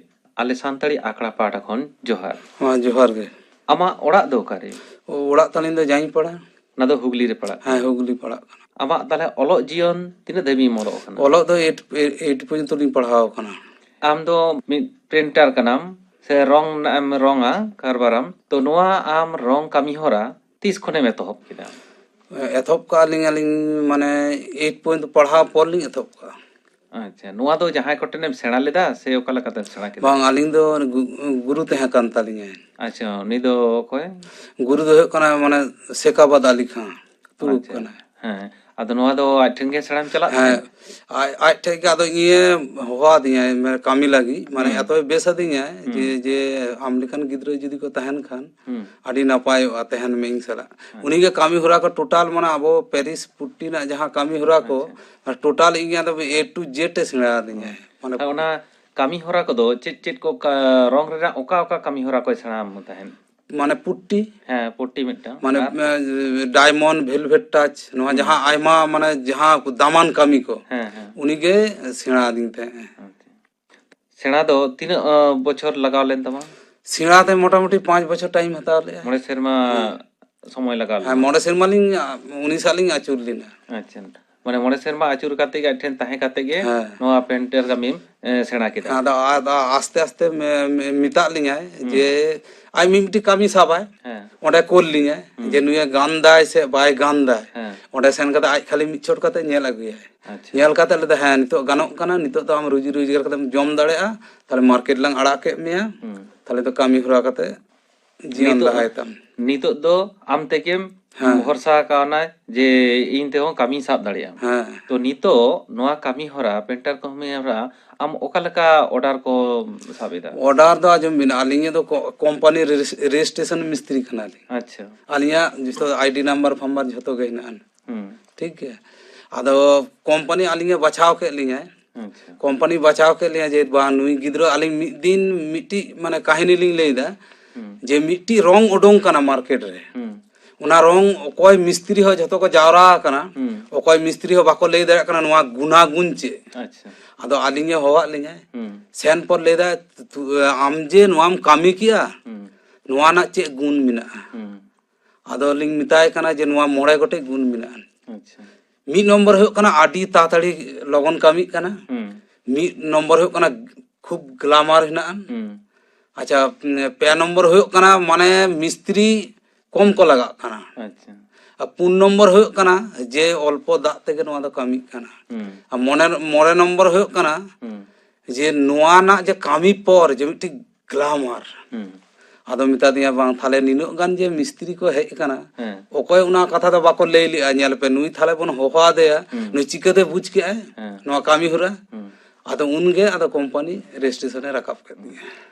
ᱟᱞᱮ ᱥᱟᱱᱛᱟᱲᱤ ᱟᱠᱷᱲᱟ ᱯᱟᱦᱴᱟ ᱠᱷᱚᱱ ᱡᱚᱦᱟᱨ᱾ ᱦᱮᱸ, ᱡᱚᱦᱟᱨ ᱜᱮ᱾ ᱟᱢᱟᱜ ᱚᱲᱟᱜ ᱫᱚ ᱚᱠᱟᱨᱮ? ᱚ, ᱚᱲᱟᱜ ᱛᱟᱹᱞᱤᱧ ᱫᱚ ᱡᱟᱝᱯᱟᱲᱟ᱾ ᱚᱱᱟ ᱫᱚ ᱦᱩᱜᱽᱞᱤ ᱨᱮ ᱯᱟᱲᱟᱜ ᱦᱮᱸ, ᱠᱟᱱᱟ᱾ ᱦᱩᱜᱽᱞᱤ ᱯᱟᱲᱟᱜ ᱠᱟᱱᱟ᱾ ᱟᱢᱟᱜ ᱛᱟᱦᱞᱮ ᱚᱞᱚᱜ ᱡᱤᱭᱚᱱ ᱛᱤᱱᱟᱹᱜ ᱫᱷᱟᱹᱵᱤᱡ ᱮᱢ ᱚᱞᱚᱜ ᱠᱟᱱᱟ? ᱚᱞᱚᱜ ᱫᱚ ᱮᱭᱤᱴ, ᱮᱭᱤᱴ ᱯᱚᱨᱡᱚᱱᱛᱚ ᱞᱤᱧ ᱯᱟᱲᱦᱟᱣ ᱟᱠᱟᱱᱟ᱾ ᱟᱢ ᱫᱚ ᱢᱤᱫ ᱯᱮᱱᱴᱟᱨ ᱠᱟᱱᱟᱢ ᱥᱮ ᱨᱚᱝ ᱨᱮᱱᱟᱜ ᱮᱢ ᱨᱚᱝᱟ, ᱠᱟᱨᱵᱟᱨᱟᱢ, ᱛᱚ ᱱᱚᱣᱟ ᱟᱢ ᱨᱚᱝ ᱠᱟᱹᱢᱤ ᱦᱚᱨᱟ ᱛᱤᱥ ᱠᱷᱚᱱᱮᱢ ᱮᱛᱚᱦᱚᱵ ᱠᱮᱫᱟ? ᱮᱛᱚᱦᱚᱵ ᱠᱟᱜᱼᱟ ᱞᱤᱧ ᱟᱹᱞᱤᱧ, ᱢᱟᱱᱮ, ᱮᱭᱤᱴ ᱯᱚᱨᱡᱚᱱᱛᱚ ᱯᱟᱲᱦᱟᱣ ᱯᱚᱨ ᱞᱤᱧ ᱮᱛᱚᱦᱚᱵ ᱠᱟᱜᱼᱟ᱾ ᱟᱪᱪᱷᱟ, ᱱᱚᱣᱟ ᱫᱚ ᱡᱟᱦᱟᱸᱭ ᱠᱚᱴᱷᱮᱱᱮᱢ ᱥᱮᱬᱟ ᱞᱮᱫᱟ ᱥᱮ ᱚᱠᱟ ᱞᱮᱠᱟᱛᱮᱢ ᱥᱮᱬᱟ ᱠᱮᱫᱟ? ᱵᱟᱝ, ᱟᱹᱞᱤᱧ ᱫᱚ ᱜᱩ-, ᱜᱩᱨᱩ ᱛᱟᱦᱮᱸ ᱠᱟᱱ ᱛᱟᱹᱞᱤᱧᱟᱭ᱾ ᱟᱪᱪᱷᱟ, ᱩᱱᱤ ᱫᱚ ᱚᱠᱚᱭ? ᱜᱩᱨᱩ ᱫᱚ ᱦᱩᱭᱩᱜ ᱠᱟᱱᱟ, ᱢᱟᱱᱮ, ᱥᱮᱠᱟᱵᱟᱫ ᱟᱞᱤ ᱠᱷᱟᱸ ᱛᱩᱲᱩᱠ ᱟᱪᱪᱷᱟ᱾ ᱠᱟᱱᱟᱭ᱾ ᱦᱮᱸ, ᱟᱫᱚ ᱱᱚᱣᱟ ᱫᱚ ᱟᱡ ᱴᱷᱮᱱ ᱜᱮ ᱥᱮᱬᱟᱢ ᱪᱟᱞᱟᱜ ᱦᱮᱸ, ᱛᱟᱦᱮᱸᱫ? ᱟᱡ, ᱟᱡ ᱴᱷᱮᱡ ᱜᱮ ᱟᱫᱚ ᱤᱧᱮ ᱦᱚᱦᱚ ᱟᱹᱫᱤᱧᱟᱭ, ᱢᱟᱱᱮ, ᱠᱟᱹᱢᱤ ᱞᱟᱹᱜᱤᱫ, ᱢᱟᱱᱮ, ᱦᱩᱸ᱾ ᱮᱛᱚᱭ ᱵᱮᱥ ᱟᱹᱫᱤᱧᱟᱭ ᱦᱩᱸ᱾ ᱡᱮ, ᱡᱮ ᱟᱢ ᱞᱮᱠᱟᱱ ᱜᱤᱫᱽᱨᱟᱹ ᱡᱩᱫᱤ ᱠᱚ ᱛᱟᱦᱮᱱ ᱠᱷᱟᱱ ᱦᱩᱸ᱾ ᱟᱹᱰᱤ ᱱᱟᱯᱟᱭᱚᱜᱼᱟ, ᱛᱟᱦᱮᱱ ᱢᱮ ᱤᱧ ᱥᱟᱞᱟᱜ᱾ ᱦᱮᱸ᱾ ᱩᱱᱤᱜᱮ ᱠᱟᱹᱢᱤ ᱦᱚᱨᱟ ᱠᱚ ᱴᱳᱴᱟᱞ, ᱢᱟᱱᱮ, ᱟᱵᱚ ᱯᱮᱨᱤᱥ ᱯᱩᱴᱴᱤ ᱨᱮᱱᱟᱜ ᱡᱟᱦᱟᱸ ᱠᱟᱹᱢᱤ ᱦᱚᱨᱟ ᱠᱚ, ᱟᱪᱪᱷᱟ᱾ ᱴᱳᱴᱟᱞ ᱤᱧ ᱟᱫᱚ A to Z ᱮ ᱥᱮᱬᱟ ᱟᱹᱫᱤᱧᱟᱭ᱾ ᱦᱩᱸ᱾ ᱢᱟᱱᱮ ᱟᱨ ᱚᱱᱟ ᱠᱟᱹᱢᱤ ᱦᱚᱨᱟ ᱠᱚᱫᱚ ᱪᱮᱫ ᱪᱮᱫ ᱠᱚ ᱠᱟ-, ᱨᱚᱝ ᱨᱮᱱᱟᱜ ᱚᱠᱟ ᱚᱠᱟ ᱠᱟᱹᱢᱤ ᱦᱚᱨᱟ ᱠᱚᱭ ᱥᱮᱬᱟ ᱟᱢ ᱛᱟᱦᱮᱸᱫ? ᱢᱟᱱᱮ ᱯᱩᱴᱴᱤ᱾ ᱦᱮᱸ, ᱯᱩᱴᱴᱤ ᱢᱤᱫᱴᱟᱝ᱾ ᱢᱟᱱᱮ, ᱟᱨ? ᱮ, diamond, velvet touch, ᱱᱚᱣᱟ ᱦᱩᱸ᱾ ᱡᱟᱦᱟᱸ ᱟᱭᱢᱟ, ᱢᱟᱱᱮ, ᱡᱟᱦᱟᱸ ᱠᱚ ᱫᱟᱢᱟᱱ ᱠᱟᱹᱢᱤ ᱠᱚ, ᱦᱮᱸ, ᱦᱮᱸ᱾ ᱩᱱᱤᱜᱮ ᱥᱮᱬᱟ ᱟᱹᱫᱤᱧ ᱛᱟᱦᱮᱸᱫ᱾ ᱟᱪᱪᱷᱟ᱾ ᱥᱮᱬᱟ ᱫᱚ ᱛᱤᱱᱟᱹᱜ, ᱚ, ᱵᱚᱪᱷᱚᱨ ᱞᱟᱜᱟᱣ ᱞᱮᱱ ᱛᱟᱢᱟ? ᱥᱮᱬᱟ ᱛᱮ ᱢᱚᱴᱟᱢᱩᱴᱤ ᱯᱟᱸᱪ ᱵᱚᱪᱷᱚᱨ time ᱦᱟᱛᱟᱣ ᱞᱮᱫᱼᱟ᱾ ᱢᱚᱬᱮ ᱥᱮᱨᱢᱟ ᱦᱮᱸ᱾ ᱥᱚᱢᱚᱭ ᱞᱟᱜᱟᱣ ᱦᱮᱸ, ᱞᱮᱱᱟ? ᱢᱚᱬᱮ ᱥᱮᱨᱢᱟ ᱞᱤᱧ, ᱟ, ᱩᱱᱤ ᱥᱟᱶ ᱞᱤᱧ ᱟᱹᱪᱩᱨ ᱞᱮᱱᱟ᱾ ᱟᱪᱪᱷᱟ᱾ ᱢᱟᱱᱮ ᱢᱚᱬᱮ ᱥᱮᱨᱢᱟ ᱟᱹᱪᱩᱨ ᱠᱟᱛᱮ ᱜᱮ ᱟᱡ ᱴᱷᱮᱱ ᱛᱟᱦᱮᱸ ᱠᱟᱛᱮ ᱜᱮ ᱦᱮᱸ᱾ ᱱᱚᱣᱟ ᱯᱮᱱᱴᱟᱨ ᱠᱟᱹᱢᱤᱢ ᱮ, ᱥᱮᱬᱟ ᱠᱮᱫᱟ᱾ ᱟᱫᱚ ᱟᱫᱚ ᱟᱥᱛᱮ ᱟᱥᱛᱮ ᱢᱮ- ᱢᱮ- ᱢᱮᱛᱟᱜ ᱞᱤᱧᱟᱭ ᱡᱮ ᱟᱡ ᱢᱤᱫᱴᱤᱡ ᱠᱟᱹᱢᱤ ᱥᱟᱵᱟᱭ᱾ ᱦᱮᱸ᱾ ᱚᱸᱰᱮ ᱠᱳᱞ ᱞᱤᱧᱟᱭ ᱡᱮ ᱱᱩᱭᱮ ᱜᱟᱱ ᱫᱟᱭ ᱥᱮ ᱵᱟᱭ ᱜᱟᱱ ᱫᱟᱭ᱾ ᱦᱮᱸ᱾ ᱚᱸᱰᱮ ᱥᱮᱱ ᱠᱟᱛᱮ ᱟᱡ ᱠᱷᱟᱹᱞᱤ ᱢᱤᱫ ᱪᱷᱚᱴ ᱠᱟᱛᱮ ᱧᱮᱞ ᱟᱹᱜᱩᱭᱟᱭ᱾ ᱟᱪᱪᱷᱟ᱾ ᱧᱮᱞ ᱠᱟᱛᱮ ᱞᱟᱹᱭ ᱫᱟ, "ᱦᱮᱸ, ᱱᱤᱛᱚᱜ ᱜᱟᱱᱚᱜ ᱠᱟᱱᱟ, ᱱᱤᱛᱚᱜ ᱫᱚ ᱟᱢ ᱨᱩᱡᱤ ᱨᱳᱡᱽᱜᱟᱨ ᱠᱟᱛᱮᱢ ᱡᱚᱢ ᱫᱟᱲᱮᱭᱟᱜᱼᱟ, ᱛᱟᱦᱞᱮ ᱢᱟᱨᱠᱮᱴ ᱞᱟᱝ ᱟᱲᱟᱜ ᱠᱮᱫ ᱢᱮᱭᱟ, ᱦᱩᱸ᱾ ᱛᱟᱦᱞᱮ ᱫᱚ ᱠᱟᱹᱢᱤ ᱦᱚᱨᱟ ᱠᱟᱛᱮ ᱡᱤᱭᱚᱱ ᱱᱤᱛᱚᱜ ᱞᱟᱦᱟᱭ ᱛᱟᱢ᱾" ᱱᱤᱛᱚᱜ ᱫᱚ ᱟᱢ ᱛᱮᱜᱮᱢ ᱦᱮᱸ᱾ ᱵᱷᱚᱨᱥᱟ ᱠᱟᱣᱱᱟ ᱡᱮ ᱤᱧ ᱛᱮᱦᱚᱸ ᱠᱟᱹᱢᱤᱧ ᱥᱟᱵ ᱫᱟᱲᱮᱭᱟᱜᱼᱟ᱾ ᱦᱮᱸ᱾ ᱛᱚ ᱱᱤᱛᱚᱜ ᱱᱚᱣᱟ ᱠᱟᱹᱢᱤ ᱦᱚᱨᱟ, ᱯᱮᱱᱴᱟᱨ ᱠᱟᱹᱢᱤ ᱦᱚᱨᱟ, ᱟᱢ ᱚᱠᱟ ᱞᱮᱠᱟ ᱚᱰᱟᱨ ᱠᱚ ᱥᱟᱵ ᱮᱫᱟ? ᱚᱰᱟᱨ ᱫᱚ ᱟᱸᱡᱚᱢ ᱵᱤᱱ, ᱟᱹᱞᱤᱧ ᱫᱚ ᱠᱚ- ᱠᱳᱢᱯᱟᱱᱤ ᱨᱮᱡᱤᱥ- ᱨᱮᱡᱤᱥᱴᱨᱮᱥᱚᱱ ᱢᱤᱥᱛᱨᱤ ᱠᱟᱱᱟᱞᱤᱧ᱾ ᱟᱪᱪᱷᱟ᱾ ᱟᱹᱞᱤᱧᱟᱜ ᱡᱚᱛᱚ ᱟᱭᱰᱤ ᱱᱟᱢᱵᱟᱨ ᱯᱷᱟᱢᱵᱟᱨ ᱡᱷᱚᱛᱚ ᱜᱮ ᱦᱮᱱᱟᱜᱼᱟ᱾ ᱦᱩᱸ᱾ ᱴᱷᱤᱠ ᱜᱮᱭᱟ᱾ ᱟᱫᱚ ᱠᱳᱢᱯᱟᱱᱤ ᱟᱹᱞᱤᱧᱮ ᱵᱟᱪᱷᱟᱣ ᱠᱮᱫ ᱞᱤᱧᱟᱭ᱾ ᱟᱪᱪᱷᱟ᱾ ᱠᱳᱢᱯᱟᱱᱤ ᱵᱟᱪᱷᱟᱣ ᱠᱮᱫ ᱞᱤᱧᱟ ᱡᱮ ᱵᱟᱝ, ᱱᱩᱭ ᱜᱤᱫᱽᱨᱟᱹ, ᱟᱹᱞᱤᱧ ᱢᱤᱫ ᱫᱤᱱ ᱢᱤᱫᱴᱤᱡ ᱢᱟᱱᱮ ᱠᱟᱹᱦᱱᱤ ᱞᱤᱧ ᱞᱟᱹᱭᱫᱟ ᱦᱩᱸ᱾ ᱡᱮ ᱢᱤᱫᱴᱤᱡ ᱨᱚᱝ ᱩᱰᱩᱝ ᱠᱟᱱᱟ ᱢᱟᱨᱠᱮᱴ ᱨᱮ᱾ ᱦᱩᱸ᱾ ᱚᱱᱟ ᱨᱚᱝ ᱚᱠᱚᱭ ᱢᱤᱥᱛᱨᱤ ᱦᱚᱸ ᱡᱷᱚᱛᱚ ᱠᱚ ᱡᱟᱣᱨᱟ ᱟᱠᱟᱱᱟ, ᱦᱩᱸ᱾ ᱚᱠᱚᱭ ᱢᱤᱥᱛᱨᱤ ᱦᱚᱸ ᱵᱟᱠᱚ ᱞᱟᱹᱭ ᱫᱟᱲᱮᱭᱟᱜ ᱠᱟᱱᱟ ᱱᱚᱣᱟ ᱜᱩᱱᱟᱜᱩᱱ ᱪᱮᱫ᱾ ᱟᱪᱪᱷᱟ᱾ ᱟᱫᱚ ᱟᱹᱞᱤᱧᱮ ᱦᱚᱦᱚᱣᱟᱫ ᱞᱤᱧᱟᱭ᱾ ᱦᱩᱸ᱾ ᱥᱮᱱ ᱯᱚᱨ ᱞᱟᱹᱭᱫᱟᱭ, "ᱛᱩ-, ᱟᱢ ᱡᱮ ᱱᱚᱣᱟᱢ ᱠᱟᱹᱢᱤ ᱠᱮᱜᱼᱟ, ᱦᱩᱸ᱾ ᱱᱚᱣᱟ ᱨᱮᱱᱟᱜ ᱪᱮᱫ ᱜᱩᱱ ᱢᱮᱱᱟᱜᱼᱟ?" ᱦᱩᱸ᱾ ᱟᱫᱚ ᱞᱤᱧ ᱢᱮᱛᱟᱭ ᱠᱟᱱᱟ ᱡᱮ ᱱᱚᱣᱟ ᱢᱚᱬᱮ ᱜᱚᱴᱮᱡ ᱜᱩᱱ ᱢᱮᱱᱟᱜᱼᱟ᱾ ᱟᱪᱪᱷᱟ᱾ ᱢᱤᱫ ᱱᱚᱢᱵᱚᱨ ᱦᱩᱭᱩᱜ ᱠᱟᱱᱟ ᱟᱹᱰᱤ ᱛᱟᱲᱟᱛᱟᱲᱤ ᱞᱚᱜᱚᱱ ᱠᱟᱹᱢᱤᱜ ᱠᱟᱱᱟ᱾ ᱦᱩᱸ᱾ ᱢᱤᱫ ᱱᱚᱢᱵᱚᱨ ᱦᱩᱭᱩᱜ ᱠᱟᱱᱟ ᱠᱷᱩᱵ ᱜᱞᱟᱢᱟᱨ ᱦᱮᱱᱟᱜᱼᱟ᱾ ᱦᱩᱸ᱾ ᱟᱪᱪᱷᱟ, ᱯᱮ ᱱᱚᱢᱵᱚᱨ ᱦᱩᱭᱩᱜ ᱠᱟᱱᱟ ᱢᱟᱱᱮ ᱢᱤᱥᱛᱨᱤ ᱠᱚᱢ ᱠᱚ ᱞᱟᱜᱟᱜ ᱠᱟᱱᱟ᱾ ᱟᱪᱪᱷᱟ᱾ ᱟᱨ ᱯᱩᱱ ᱱᱚᱢᱵᱚᱨ ᱦᱩᱭᱩᱜ ᱠᱟᱱᱟ ᱡᱮ ᱚᱞᱯᱚ ᱫᱟᱜ ᱛᱮᱜᱮ ᱱᱚᱣᱟ ᱫᱚ ᱠᱟᱹᱢᱤᱜ ᱠᱟᱱᱟ᱾ ᱦᱩᱸ᱾ ᱟᱨ ᱢᱚᱱᱮ ᱢᱚᱬᱮ ᱱᱚᱢᱵᱚᱨ ᱦᱩᱭᱩᱜ ᱠᱟᱱᱟ ᱦᱩᱸ᱾ ᱡᱮ ᱱᱚᱣᱟ ᱨᱮᱱᱟᱜ ᱡᱮ ᱠᱟᱹᱢᱤ ᱯᱚᱨ ᱡᱮ ᱢᱤᱫᱴᱤᱡ ᱜᱞᱟᱢᱟᱨ᱾ ᱦᱩᱸ᱾ ᱟᱫᱚ ᱢᱮᱛᱟ ᱫᱤᱧᱟ, "ᱵᱟᱝ, ᱛᱟᱦᱞᱮ ᱱᱤᱱᱟᱹᱜ ᱜᱟᱱ ᱡᱮ ᱢᱤᱥᱛᱨᱤ ᱠᱚ ᱦᱮᱡ ᱟᱠᱟᱱᱟ, ᱦᱮᱸ᱾ ᱚᱠᱚᱭ ᱚᱱᱟ ᱠᱟᱛᱷᱟ ᱫᱚ ᱵᱟᱠᱚ ᱞᱟᱹᱭ ᱞᱮᱜᱼᱟ, ᱧᱮᱞ ᱯᱮ, ᱱᱩᱭ ᱛᱟᱦᱞᱮ ᱵᱚᱱ ᱦᱚᱦᱚ ᱟᱫᱮᱭᱟ, ᱦᱩᱸ᱾ ᱱᱩᱭ ᱪᱤᱠᱟᱹᱛᱮ ᱵᱩᱡᱽ ᱠᱮᱜᱼᱟᱭ ᱦᱮᱸ᱾ ᱱᱚᱣᱟ ᱠᱟᱹᱢᱤ ᱦᱚᱨᱟ?" ᱦᱩᱸ᱾ ᱟᱫᱚ ᱩᱱᱜᱮ ᱟᱫᱚ ᱠᱳᱢᱯᱟᱱᱤ ᱨᱮᱡᱤᱥᱴᱨᱮᱥᱚᱱ ᱮ ᱨᱟᱠᱟᱵ ᱠᱮᱫ ᱛᱤᱧᱟ᱾